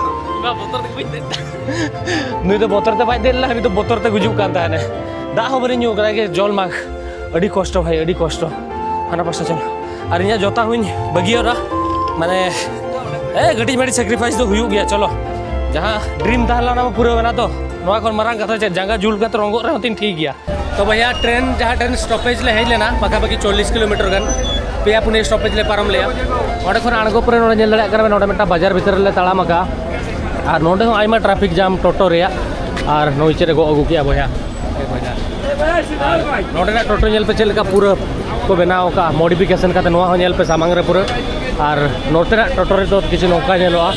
ᱫᱟᱲᱮᱭᱟᱜ ᱠᱟᱱᱟ? ᱱᱩᱭ ᱫᱚ ᱵᱚᱛᱚᱨ ᱛᱮ ᱵᱟᱭ ᱫᱮᱡ ᱞᱮᱱᱟ, ᱩᱱᱤ ᱫᱚ ᱵᱚᱛᱚᱨ ᱛᱮ ᱜᱩᱡᱩᱜ ᱠᱟᱱ ᱛᱟᱦᱮᱱᱟ᱾ ᱫᱟᱜ ᱦᱚᱸ ᱵᱟᱹᱞᱤᱧ ᱧᱩ ᱠᱟᱫᱟ, ᱡᱮ ᱡᱚᱞ ᱢᱟᱜᱽ᱾ ᱟᱹᱰᱤ ᱠᱚᱥᱴᱚ ᱵᱷᱟᱭ, ᱟᱹᱰᱤ ᱠᱚᱥᱴᱚ᱾ ᱦᱟᱱᱟ ᱯᱟᱥᱴᱟ ᱪᱚᱞᱚ᱾ ᱟᱨ ᱤᱧᱟᱹᱜ ᱡᱚᱛᱟ ᱦᱚᱸᱧ ᱵᱟᱹᱜᱤᱭᱟᱫᱟ᱾ ᱢᱟᱱᱮ, ᱮ, ᱠᱟᱹᱴᱤᱡ ᱢᱟᱹᱴᱤᱡ ᱥᱮᱠᱨᱤᱯᱷᱟᱭᱤᱥ ᱫᱚ ᱦᱩᱭᱩᱜ ᱜᱮᱭᱟ, ᱪᱚᱞᱚ᱾ ᱡᱟᱦᱟᱸ ᱰᱨᱤᱢ ᱛᱟᱦᱮᱸ ᱞᱮᱱᱟ, ᱚᱱᱟ ᱢᱟ ᱯᱩᱨᱟᱹᱣ ᱮᱱᱟ ᱛᱚ᱾ ᱱᱚᱣᱟ ᱠᱷᱚᱱ ᱢᱟᱨᱟᱝ ᱠᱟᱛᱷᱟ ᱪᱮᱫ? ᱡᱟᱸᱜᱟ ᱡᱩᱞ ᱠᱟᱛᱮ ᱨᱚᱸᱜᱚᱜ ᱨᱮᱦᱚᱸ ᱛᱤᱧ ᱴᱷᱤᱠ ᱜᱮᱭᱟ᱾ ᱛᱚ ᱵᱚᱭᱦᱟ, ᱴᱨᱮᱱ, ᱡᱟᱦᱟᱸ ᱴᱨᱮᱱ ᱥᱴᱚᱯᱮᱡᱽ ᱞᱮ ᱦᱮᱡ ᱞᱮᱱᱟ, ᱯᱟᱠᱟᱯᱟᱠᱤ ᱪᱚᱞᱞᱤᱥ ᱠᱤᱞᱳᱢᱤᱴᱟᱨ ᱜᱟᱱ, ᱯᱮᱭᱟ ᱯᱩᱱᱭᱟᱹ ᱥᱴᱚᱯᱮᱡᱽ ᱞᱮ ᱯᱟᱨᱚᱢ ᱞᱮᱜᱼᱟ᱾ ᱚᱸᱰᱮ ᱠᱷᱚᱱ ᱟᱬᱜᱚ ᱯᱚᱨᱮ ᱱᱚᱰᱮ ᱧᱮᱞ ᱫᱟᱲᱮᱭᱟᱜ ᱠᱟᱱᱟ ᱵᱮᱱ, ᱱᱚᱰᱮ ᱢᱤᱫᱴᱟᱝ ᱵᱟᱡᱟᱨ ᱵᱷᱤᱛᱨᱤ ᱨᱮᱞᱮ ᱛᱟᱲᱟᱢ ᱟᱠᱟᱜᱼᱟ᱾ ᱟᱨ ᱱᱚᱰᱮ ᱦᱚᱸ ᱟᱭᱢᱟ ᱴᱨᱟᱯᱷᱤᱠ ᱡᱟᱢ ᱴᱳᱴᱳ ᱨᱮᱭᱟᱜ᱾ ᱟᱨ ᱱᱚᱜᱼᱚᱭ ᱪᱮᱫ ᱨᱮ ᱜᱚᱜ ᱟᱹᱜᱩ ᱠᱮᱜᱼᱟ ᱵᱚᱭᱦᱟ᱾ ᱟᱨ ᱱᱚᱰᱮᱱᱟᱜ ᱴᱳᱴᱳ ᱧᱮᱞ ᱯᱮ ᱪᱮᱫ ᱞᱮᱠᱟ ᱯᱩᱨᱟᱹ ᱠᱚ ᱵᱮᱱᱟᱣ ᱟᱠᱟᱜᱼᱟ, ᱢᱚᱰᱤᱯᱷᱤᱠᱮᱥᱚᱱ ᱠᱟᱛᱮ᱾ ᱱᱚᱣᱟ ᱦᱚᱸ ᱧᱮᱞ ᱯᱮ ᱥᱟᱢᱟᱝ ᱨᱮ ᱯᱩᱨᱟᱹ᱾ ᱟᱨ ᱱᱚᱛᱮᱱᱟᱜ ᱴᱳᱴᱳ ᱨᱮᱫᱚ ᱠᱤᱪᱷᱩ ᱱᱚᱝᱠᱟ ᱧᱮᱞᱚᱜᱼᱟ᱾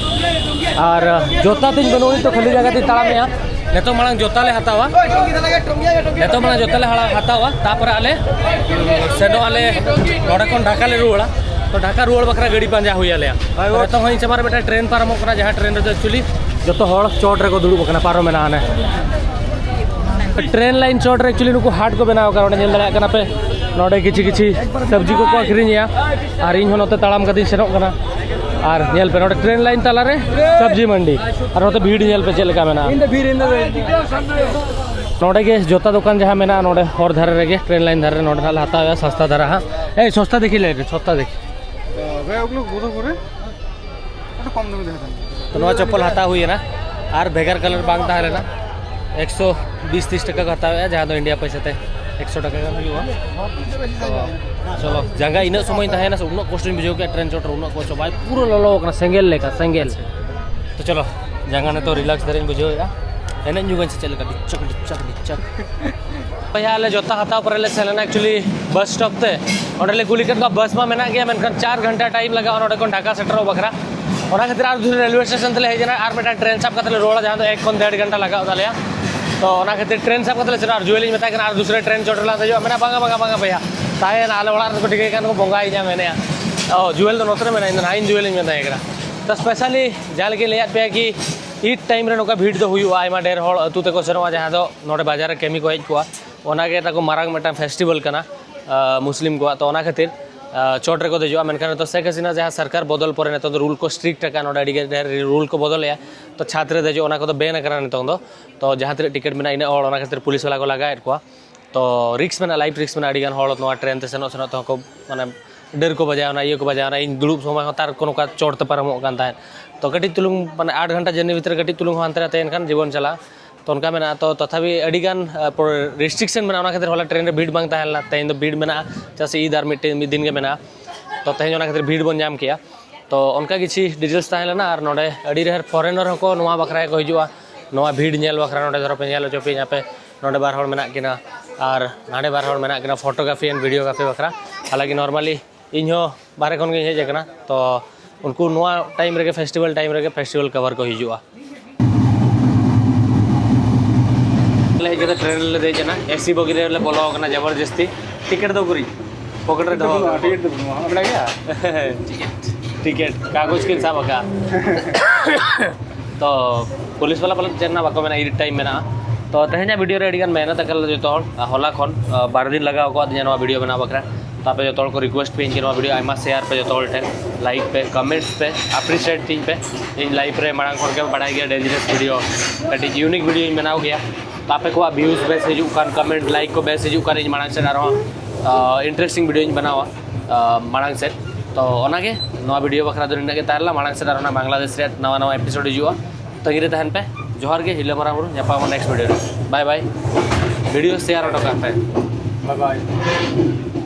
ᱟᱨ ᱡᱚᱛᱟ ᱛᱤᱧ ᱵᱟᱹᱱᱩᱜᱼᱟ, ᱛᱚ ᱠᱷᱟᱹᱞᱤ ᱡᱟᱭᱜᱟ ᱛᱤᱧ ᱛᱟᱲᱟᱢᱮᱜᱼᱟ᱾ ᱱᱤᱛᱚᱜ ᱢᱟᱲᱟᱝ ᱡᱚᱛᱟ ᱞᱮ ᱦᱟᱛᱟᱣᱟ᱾ ᱱᱤᱛᱚᱜ ᱢᱟᱲᱟᱝ ᱡᱚᱛᱟ ᱞᱮ ᱦᱟᱲᱟ-, ᱦᱟᱛᱟᱣᱟ, ᱛᱟᱯᱚᱨᱮ ᱟᱞᱮ ᱥᱮᱱᱚᱜ ᱟᱞᱮ ᱱᱚᱰᱮ ᱠᱷᱚᱱ ᱰᱷᱟᱠᱟ ᱞᱮ ᱨᱩᱣᱟᱹᱲᱟ᱾ ᱛᱚ ᱰᱷᱟᱠᱟ ᱨᱩᱣᱟᱹᱲ ᱵᱟᱠᱷᱨᱟ ᱜᱟᱹᱰᱤ ᱯᱟᱸᱡᱟ ᱦᱩᱭ ᱟᱞᱮᱭᱟ᱾ ᱱᱤᱛᱚᱜ ᱦᱚᱸ ᱤᱧ ᱥᱟᱢᱟᱝ ᱨᱮ ᱢᱤᱫᱴᱟᱝ ᱴᱨᱮᱱ ᱯᱟᱨᱚᱢᱚᱜ ᱠᱟᱱᱟ, ᱡᱟᱦᱟᱸ ᱴᱨᱮᱱ ᱨᱮᱫᱚ ᱮᱠᱪᱩᱭᱮᱞᱤ ᱡᱚᱛᱚ ᱦᱚᱲ ᱪᱚᱴ ᱨᱮᱠᱚ ᱫᱩᱲᱩᱵ ᱟᱠᱟᱱᱟ, ᱯᱟᱨᱚᱢ ᱮᱱᱟ ᱦᱟᱱᱮ᱾ ᱴᱨᱮᱱ ᱞᱟᱭᱤᱱ ᱪᱚᱴ ᱨᱮ ᱮᱠᱪᱩᱭᱮᱞᱤ ᱱᱩᱠᱩ ᱦᱟᱴ ᱠᱚ ᱵᱮᱱᱟᱣ ᱟᱠᱟᱫᱟ, ᱚᱸᱰᱮ ᱧᱮᱞ ᱫᱟᱲᱮᱭᱟᱜ ᱠᱟᱱᱟ ᱯᱮ᱾ ᱱᱚᱰᱮ ᱠᱤᱪᱷᱤ ᱠᱤᱪᱷᱤ ᱥᱚᱵᱽᱡᱤ ᱠᱚᱠᱚ ᱟᱹᱠᱷᱨᱤᱧᱮᱜᱼᱟ ᱟᱨ ᱤᱧ ᱦᱚᱸ ᱱᱚᱛᱮ ᱛᱟᱲᱟᱢ ᱠᱟᱛᱮᱧ ᱥᱮᱱᱚᱜ ᱠᱟᱱᱟ᱾ ᱟᱨ ᱧᱮᱞ ᱯᱮ, ᱱᱚᱰᱮ ᱴᱨᱮᱱ ᱞᱟᱭᱤᱱ ᱛᱟᱞᱟᱨᱮ ᱥᱚᱵᱽᱡᱤ ᱢᱟᱱᱰᱤ, ᱟᱨ ᱱᱚᱛᱮ ᱵᱷᱤᱲ ᱧᱮᱞ ᱯᱮ ᱪᱮᱫ ᱞᱮᱠᱟ ᱢᱮᱱᱟᱜᱼᱟ᱾ ᱱᱚᱰᱮ ᱜᱮ ᱡᱚᱛᱟ ᱫᱚᱠᱟᱱ ᱡᱟᱦᱟᱸ ᱢᱮᱱᱟᱜᱼᱟ, ᱱᱚᱰᱮ ᱦᱚᱨ ᱫᱷᱟᱨᱮ ᱨᱮᱜᱮ, ᱴᱨᱮᱱ ᱞᱟᱭᱤᱱ ᱫᱷᱟᱨᱮ ᱨᱮ, ᱱᱚᱰᱮ ᱱᱟᱜ ᱞᱮ ᱦᱟᱛᱟᱣᱮᱜᱼᱟ ᱥᱚᱥᱛᱟ ᱫᱷᱟᱨᱟ ᱦᱟᱸᱜ᱾ ᱮᱭ, ᱥᱚᱥᱛᱟ ᱫᱮᱠᱷᱤ ᱞᱟᱹᱭ ᱨᱮ, ᱥᱚᱥᱛᱟ ᱫᱮᱠᱷᱤ᱾ ᱛᱚ, ᱱᱚᱣᱟ ᱪᱚᱯᱯᱚᱞ ᱦᱟᱛᱟᱣ ᱦᱩᱭᱮᱱᱟ ᱟᱨ ᱵᱷᱮᱜᱟᱨ ᱠᱟᱞᱟᱨ ᱵᱟᱝ ᱛᱟᱦᱮᱸ ᱞᱮᱱᱟ᱾ ᱮᱠᱥᱚ ᱵᱤᱥ ᱛᱤᱥ ᱴᱟᱠᱟ ᱠᱚ ᱦᱟᱛᱟᱣᱮᱜᱼᱟ, ᱡᱟᱦᱟᱸ ᱫᱚ ᱤᱱᱰᱤᱭᱟ ᱯᱚᱭᱥᱟ ᱛᱮ ᱮᱠᱥᱚ ᱴᱟᱠᱟ ᱜᱟᱱ ᱦᱩᱭᱩᱜᱼᱟ᱾ ᱛᱚ, ᱪᱚᱞᱚ, ᱡᱟᱸᱜᱟ ᱤᱱᱟᱹᱜ ᱥᱚᱢᱚᱭ ᱛᱟᱦᱮᱸᱭᱮᱱᱟ ᱥᱮ, ᱩᱱᱟᱹᱜ ᱠᱚᱥᱴᱚᱧ ᱵᱩᱡᱷᱟᱹᱣ ᱠᱮᱫᱟ ᱴᱨᱮᱱ ᱪᱚᱴ ᱨᱮ, ᱩᱱᱟᱹᱜ ᱠᱚᱥᱴᱚ ᱵᱷᱟᱭ, ᱯᱩᱨᱟᱹ ᱞᱚᱞᱚ ᱠᱟᱱᱟ, ᱥᱮᱸᱜᱮᱞ ᱞᱮᱠᱟ, ᱥᱮᱸᱜᱮᱞ᱾ ᱛᱚ ᱪᱚᱞᱚ, ᱡᱟᱸᱜᱟ ᱱᱤᱛᱚᱜ ᱨᱤᱞᱮᱠᱥ ᱫᱷᱟᱨᱟᱧ ᱵᱩᱡᱷᱟᱹᱣᱮᱫᱼᱟ, ᱮᱱᱮᱡ ᱧᱚᱜᱟᱹᱧ ᱥᱮ ᱪᱮᱫ ᱞᱮᱠᱟ, ᱰᱤᱪᱟᱠ ᱰᱤᱪᱟᱠ ᱰᱤᱪᱟᱠ᱾ ᱵᱚᱭᱦᱟ, ᱟᱞᱮ ᱡᱚᱛᱟ ᱦᱟᱛᱟᱣ ᱯᱚᱨᱮ ᱞᱮ ᱥᱮᱱ ᱞᱮᱱᱟ actually ᱵᱟᱥ ᱥᱴᱚᱯ ᱛᱮ᱾ ᱚᱸᱰᱮ ᱞᱮ ᱠᱩᱞᱤ ᱠᱮᱫ ᱠᱚᱣᱟ, ᱵᱟᱥ ᱢᱟ ᱢᱮᱱᱟᱜ ᱜᱮᱭᱟ, ᱢᱮᱱᱠᱷᱟᱱ ᱪᱟᱨ ᱜᱷᱚᱱᱴᱟ ᱴᱟᱭᱤᱢ ᱞᱟᱜᱟᱜᱼᱟ ᱱᱚᱸᱰᱮ ᱠᱷᱚᱱ ᱰᱷᱟᱠᱟ ᱥᱮᱴᱮᱨᱚᱜ ᱵᱟᱠᱷᱨᱟ᱾ ᱚᱱᱟ ᱠᱷᱟᱹᱛᱤᱨ ᱟᱨ ᱫᱩᱥᱨᱟ ᱨᱮᱞᱣᱮ ᱥᱴᱮᱥᱚᱱ ᱛᱮᱞᱮ ᱦᱮᱡ ᱮᱱᱟ, ᱟᱨ ᱢᱤᱫᱴᱟᱝ ᱴᱨᱮᱱ ᱥᱟᱵ ᱠᱟᱛᱮ ᱞᱮ ᱨᱩᱣᱟᱹᱲᱟ, ᱡᱟᱦᱟᱸ ᱫᱚ ᱮᱠ ᱠᱷᱚᱱ ᱰᱮᱲ ᱜᱷᱚᱱᱴᱟ ᱞᱟᱜᱟᱣ ᱛᱟᱞᱮᱭᱟ᱾ ᱛᱚ ᱚᱱᱟ ᱠᱷᱟᱹᱛᱤᱨ ᱴᱨᱮᱱ ᱥᱟᱵ ᱠᱟᱛᱮ ᱞᱮ ᱥᱮᱱᱚᱜᱼᱟ, ᱟᱨ ᱡᱩᱭᱮᱞᱤᱧ ᱢᱮᱛᱟᱭ ᱠᱟᱱᱟ ᱟᱨ ᱫᱩᱥᱨᱟ ᱴᱨᱮᱱ ᱪᱚᱴ ᱨᱮᱞᱟᱝ ᱫᱮᱡᱚᱜᱼᱟ, ᱢᱮᱱᱟ ᱵᱟᱝᱟ ᱵᱟᱝᱟ ᱵᱟᱝᱟ ᱵᱚᱭᱦᱟ, ᱛᱟᱦᱮᱸᱭᱮᱱᱟ, ᱟᱞᱮ ᱚᱲᱟᱜ ᱨᱮᱠᱚ ᱴᱷᱤᱠᱟᱹᱭ ᱠᱟᱱ ᱠᱚ ᱵᱚᱸᱜᱟᱭᱤᱧᱟ ᱢᱮᱱᱮᱫᱼᱟ᱾ ᱚ, ᱡᱩᱭᱮᱞ ᱫᱚ ᱱᱚᱛᱮ ᱨᱮ ᱢᱮᱱᱟᱭᱟ, ᱤᱧ ᱫᱚ ᱱᱟᱦᱟᱜ ᱤᱧ ᱡᱩᱭᱮᱞᱤᱧ ᱢᱮᱛᱟᱭ ᱠᱟᱱᱟ᱾ ᱛᱚ ᱥᱯᱮᱥᱟᱞᱤ ᱡᱟᱦᱟᱸ ᱞᱮᱠᱟᱧ ᱞᱟᱹᱭᱟᱫ ᱯᱮᱭᱟ ᱠᱤ ᱤᱫ ᱴᱟᱭᱤᱢ ᱨᱮ ᱱᱚᱝᱠᱟ ᱵᱷᱤᱲ ᱫᱚ ᱦᱩᱭᱩᱜᱼᱟ, ᱟᱭᱢᱟ ᱰᱷᱮᱨ ᱦᱚᱲ ᱟᱹᱛᱩ ᱛᱮᱠᱚ ᱥᱮᱱᱚᱜᱼᱟ ᱡᱟᱦᱟᱸ ᱫᱚ ᱱᱚᱰᱮ ᱵᱟᱡᱟᱨ ᱨᱮ ᱠᱟᱹᱢᱤ ᱠᱚ ᱦᱮᱡ ᱠᱚᱜᱼᱟ, ᱚᱱᱟᱜᱮ ᱛᱟᱠᱚ ᱢᱟᱨᱟᱝ ᱢᱤᱫᱴᱟᱝ ᱯᱷᱮᱥᱴᱤᱵᱷᱮᱞ ᱠᱟᱱᱟ᱾ ᱟᱸ, ᱢᱩᱥᱞᱤᱢ ᱠᱚᱣᱟᱜ᱾ ᱛᱚ ᱚᱱᱟ ᱠᱷᱟᱹᱛᱤᱨ, ᱟᱸ, ᱪᱚᱴ ᱨᱮᱠᱚ ᱫᱮᱡᱚᱜᱼᱟ᱾ ᱢᱮᱱᱠᱷᱟᱱ ᱱᱤᱛᱚᱜ ᱥᱮᱠ ᱦᱟᱥᱤᱱᱟ ᱡᱟᱦᱟᱸ ᱥᱚᱨᱠᱟᱨ ᱵᱚᱫᱚᱞ ᱯᱚᱨᱮ ᱱᱤᱛᱚᱜ ᱫᱚ ᱨᱩᱞ ᱠᱚ ᱥᱴᱨᱤᱠᱴ ᱟᱠᱟᱱᱟ, ᱱᱚᱰᱮ ᱟᱹᱰᱤ ᱜᱮ ᱰᱷᱮᱨ ᱨᱩᱞ ᱠᱚ ᱵᱚᱫᱚᱞᱮᱜᱼᱟ᱾ ᱛᱚ ᱪᱷᱟᱫᱽ ᱨᱮ ᱫᱮᱡᱚᱜ ᱚᱱᱟ ᱠᱚᱫᱚ ᱵᱮᱱ ᱟᱠᱟᱱᱟ ᱱᱤᱛᱚᱝ ᱫᱚ᱾ ᱛᱚ ᱡᱟᱦᱟᱸ ᱛᱤᱱᱟᱹᱜ ᱴᱤᱠᱤᱴ ᱢᱮᱱᱟᱜᱼᱟ ᱤᱱᱟᱹᱜ ᱦᱚᱲ, ᱚᱱᱟ ᱠᱷᱟᱹᱛᱤᱨ ᱯᱩᱞᱤᱥ ᱵᱟᱞᱟ ᱠᱚ ᱞᱟᱜᱟᱭᱮᱫ ᱠᱚᱣᱟ᱾ ᱛᱚ ᱨᱤᱠᱥ ᱢᱮᱱᱟᱜᱼᱟ, ᱞᱟᱭᱤᱯᱷ ᱨᱤᱠᱥ ᱢᱮᱱᱟᱜᱼᱟ, ᱟᱹᱰᱤ ᱜᱟᱱ ᱦᱚᱲ ᱱᱚᱣᱟ ᱴᱨᱮᱱ ᱛᱮ ᱥᱮᱱᱚᱜ ᱥᱮᱱᱚᱜ ᱛᱮᱦᱚᱸ ᱠᱚ ᱢᱟᱱᱮ ᱰᱟᱹᱨ ᱠᱚ ᱵᱟᱡᱟᱣᱱᱟ, ᱤᱭᱟᱹ ᱠᱚ ᱵᱟᱡᱟᱣᱱᱟ, ᱤᱧ ᱫᱩᱲᱩᱵ ᱥᱚᱢᱚᱭ ᱦᱚᱸ ᱛᱟᱨ ᱠᱚ ᱱᱚᱝᱠᱟ ᱪᱚᱴ ᱛᱮ ᱯᱟᱨᱚᱢᱚᱜ ᱠᱟᱱ ᱛᱟᱦᱮᱸᱫ᱾ ᱛᱚ ᱠᱟᱹᱴᱤᱡ ᱪᱩᱞᱩᱝ ᱢᱟᱱᱮ ᱟᱴ ᱜᱷᱚᱱᱴᱟ ᱡᱟᱨᱱᱤ ᱵᱷᱤᱛᱨᱤ ᱨᱮ ᱠᱟᱹᱴᱤᱡ ᱪᱩᱞᱩᱝ ᱦᱚᱸ ᱦᱟᱱᱛᱮ ᱱᱟᱛᱮ ᱮᱱᱠᱷᱟᱱ ᱡᱤᱵᱚᱱ ᱪᱟᱞᱟᱜᱼᱟ᱾ ᱛᱚ ᱚᱱᱠᱟ ᱢᱮᱱᱟᱜᱼᱟ, ᱛᱚ ᱛᱚᱛᱷᱟᱯᱤ ᱟᱹᱰᱤ ᱜᱟᱱ ᱨᱮᱥᱴᱨᱤᱠᱥᱚᱱ ᱢᱮᱱᱟᱜᱼᱟ, ᱚᱱᱟ ᱠᱷᱟᱹᱛᱤᱨ ᱦᱚᱞᱟ ᱴᱨᱮᱱ ᱨᱮ ᱵᱷᱤᱲ ᱵᱟᱝ ᱛᱟᱦᱮᱸ ᱞᱮᱱᱟ᱾ ᱛᱮᱦᱮᱧ ᱫᱚ ᱵᱷᱤᱲ ᱢᱮᱱᱟᱜᱼᱟ, ᱪᱮᱫᱟᱜ ᱥᱮ ᱤᱫ ᱟᱨ ᱢᱤᱫᱴᱮᱱ ᱢᱤᱫ ᱫᱤᱱ ᱜᱮ ᱢᱮᱱᱟᱜᱼᱟ᱾ ᱛᱚ ᱛᱮᱦᱮᱧ ᱚᱱᱟ ᱠᱷᱟᱹᱛᱤᱨ ᱵᱷᱤᱲ ᱵᱚᱱ ᱧᱟᱢ ᱠᱮᱜᱼᱟ᱾ ᱛᱚ ᱚᱱᱠᱟ ᱠᱤᱪᱷᱤ ᱰᱤᱴᱮᱞᱥ ᱛᱟᱦᱮᱸ ᱞᱮᱱᱟ᱾ ᱟᱨ ᱱᱚᱰᱮ ᱟᱹᱰᱤ ᱰᱷᱮᱨ ᱯᱷᱚᱨᱮᱱᱟᱨ ᱦᱚᱸᱠᱚ ᱱᱚᱣᱟ ᱵᱟᱠᱷᱨᱟ ᱜᱮᱠᱚ ᱦᱤᱡᱩᱜᱼᱟ, ᱱᱚᱣᱟ ᱵᱷᱤᱲ ᱧᱮᱞ ᱵᱟᱠᱷᱨᱟ᱾ ᱱᱚᱰᱮ ᱫᱷᱚᱨᱚ ᱯᱮ ᱧᱮᱞ ᱦᱚᱪᱚ ᱯᱮᱭᱟ ᱯᱮ, ᱱᱚᱰᱮ ᱵᱟᱨ ᱦᱚᱲ ᱢᱮᱱᱟᱜ ᱠᱤᱱᱟ ᱟᱨ ᱱᱟᱰᱮ ᱵᱟᱨ ᱦᱚᱲ ᱢᱮᱱᱟᱜ ᱠᱤᱱᱟ, photography and videography ᱵᱟᱠᱷᱨᱟ᱾ ᱦᱟᱞᱟᱸᱠᱤ normally ᱤᱧ ᱦᱚᱸ ᱵᱟᱦᱨᱮ ᱠᱷᱚᱱ ᱜᱤᱧ ᱦᱮᱡ ᱟᱠᱟᱱᱟ, ᱛᱚ ᱩᱱᱠᱩ ᱱᱚᱣᱟ ᱴᱟᱭᱤᱢ ᱨᱮᱜᱮ, ᱯᱷᱮᱥᱴᱤᱵᱷᱮᱞ ᱴᱟᱭᱤᱢ ᱨᱮᱜᱮ ᱯᱷᱮᱥᱴᱤᱵᱷᱮᱞ ᱠᱚᱵᱷᱟᱨ ᱠᱚ ᱦᱤᱡᱩᱜᱼᱟ᱾ ᱟᱞᱮ ᱦᱮᱡ ᱠᱟᱛᱮ ᱴᱨᱮᱱ ᱨᱮᱞᱮ ᱫᱮᱡ ᱮᱱᱟ, ᱮᱥᱤ ᱵᱚᱜᱤ ᱨᱮᱞᱮ ᱵᱚᱞᱚ ᱟᱠᱟᱱᱟ ᱡᱚᱵᱚᱨᱡᱚᱥᱛᱤ᱾ ᱴᱤᱠᱤᱴ ᱫᱚ ᱩᱠᱩᱨᱤᱡ? ᱯᱚᱠᱮᱴ ᱨᱮ ᱫᱚᱦᱚ ᱟᱠᱟᱫᱟ᱾ ᱴᱤᱠᱤᱴ ᱫᱚ ᱵᱟᱹᱱᱩᱜᱼᱟ, ᱢᱮᱱᱟᱜ ᱜᱮᱭᱟ? ᱴᱤᱠᱤᱴ, ᱴᱤᱠᱤᱴ, ᱠᱟᱜᱚᱡᱽ ᱠᱤᱱ ᱥᱟᱵ ᱟᱠᱟᱫᱼᱟ᱾ ᱛᱚ ᱯᱩᱞᱤᱥ ᱵᱟᱞᱟ ᱯᱟᱞᱮᱫ ᱪᱮᱫ ᱨᱮᱱᱟᱜ ᱵᱟᱠᱚ ᱢᱮᱱᱟ, ᱤᱫᱤ ᱴᱟᱭᱤᱢ ᱢᱮᱱᱟᱜᱼᱟ᱾ ᱛᱚ ᱛᱮᱦᱮᱧᱟᱜ ᱵᱷᱤᱰᱤᱭᱳ ᱨᱮ ᱟᱹᱰᱤ ᱜᱟᱱ ᱢᱮᱦᱱᱚᱛ ᱟᱠᱟᱫ ᱞᱮ ᱡᱚᱛᱚ ᱦᱚᱲ᱾ ᱟᱨ ᱦᱚᱞᱟ ᱠᱷᱚᱱ ᱟᱨ, ᱵᱟᱨ ᱫᱤᱱ ᱞᱟᱜᱟᱣ ᱟᱠᱟᱫ ᱫᱤᱧᱟ ᱱᱚᱣᱟ ᱵᱷᱤᱰᱤᱭᱳ ᱵᱮᱱᱟᱣ ᱵᱟᱠᱷᱨᱟ᱾ ᱛᱚ ᱟᱯᱮ ᱡᱚᱛᱚ ᱦᱚᱲ ᱠᱚ ᱨᱤᱠᱩᱭᱮᱥᱴ ᱯᱮ ᱤᱧ ᱠᱤ ᱱᱚᱣᱟ ᱵᱷᱤᱰᱤᱭᱳ ᱟᱭᱢᱟ ᱥᱮᱭᱟᱨ ᱯᱮ, ᱡᱚᱛᱚ ᱦᱚᱲ ᱴᱷᱮᱱ ᱞᱟᱭᱤᱠ ᱯᱮ, ᱠᱚᱢᱮᱱᱴᱥ ᱯᱮ, ᱟᱯᱨᱤᱥᱤᱭᱮᱴ ᱛᱤᱧ ᱯᱮ᱾ ᱤᱧ ᱞᱟᱭᱤᱯᱷ ᱨᱮ ᱢᱟᱲᱟᱝ ᱠᱷᱚᱱ ᱜᱮ ᱵᱟᱲᱟᱭ ᱜᱮᱭᱟ ᱰᱮᱧᱡᱟᱨᱟᱥ ᱵᱷᱤᱰᱤᱭᱳ, ᱠᱟᱹᱴᱤᱡ ᱤᱭᱩᱱᱤᱠ ᱵᱷᱤᱰᱤᱭᱳᱧ ᱵᱮᱱᱟᱣ ᱜᱮᱭᱟ᱾ ᱛᱚ ᱟᱯᱮ ᱠᱚᱣᱟᱜ ᱵᱷᱤᱭᱩᱡᱽ ᱵᱮᱥ ᱦᱤᱡᱩᱜ ᱠᱟᱱ, ᱠᱚᱢᱮᱱᱴ, ᱞᱟᱭᱤᱠ ᱠᱚ ᱵᱮᱥ ᱦᱤᱡᱩᱜ ᱠᱟᱱ, ᱤᱧ ᱢᱟᱲᱟᱝ ᱥᱮᱫ ᱟᱨᱦᱚᱸ ᱤᱱᱴᱟᱨᱮᱥᱴᱤᱝ ᱵᱷᱤᱰᱤᱭᱳᱧ ᱵᱮᱱᱟᱣᱟ ᱟᱨ, ᱢᱟᱲᱟᱝ ᱥᱮᱫ᱾ ᱛᱚ ᱚᱱᱟᱜᱮ, ᱱᱚᱣᱟ ᱵᱷᱤᱰᱤᱭᱳ ᱵᱟᱠᱷᱨᱟ ᱫᱚ ᱱᱤᱱᱟᱹᱜ ᱜᱮ ᱛᱟᱦᱮᱸ ᱞᱮᱱᱟ᱾ ᱢᱟᱲᱟᱝ ᱥᱮᱫ ᱟᱨᱦᱚᱸ ᱚᱱᱟ ᱵᱟᱝᱞᱟᱫᱮᱥ ᱨᱮᱭᱟᱜ ᱱᱟᱣᱟ ᱱᱟᱣᱟ ᱮᱯᱤᱥᱳᱰ ᱦᱤᱡᱩᱜᱼᱟ᱾ ᱛᱟᱺᱜᱤ ᱨᱮ ᱛᱟᱦᱮᱱ ᱯᱮ᱾ ᱡᱚᱦᱟᱨ ᱜᱮ, ᱦᱤᱞᱟᱹ ᱢᱟᱨᱟᱝ ᱵᱩᱨᱩ, ᱧᱟᱯᱟᱢᱟ ᱱᱮᱠᱥᱴ ᱵᱷᱤᱰᱤᱭᱳ ᱨᱮ᱾ ᱵᱟᱭ ᱵᱟᱭ᱾ ᱵᱷᱤᱰᱤᱭᱳ ᱥᱮᱭᱟᱨ ᱦᱚᱴᱚ ᱠᱟᱜ ᱯᱮ᱾ ᱵᱟᱭ ᱵᱟᱭ᱾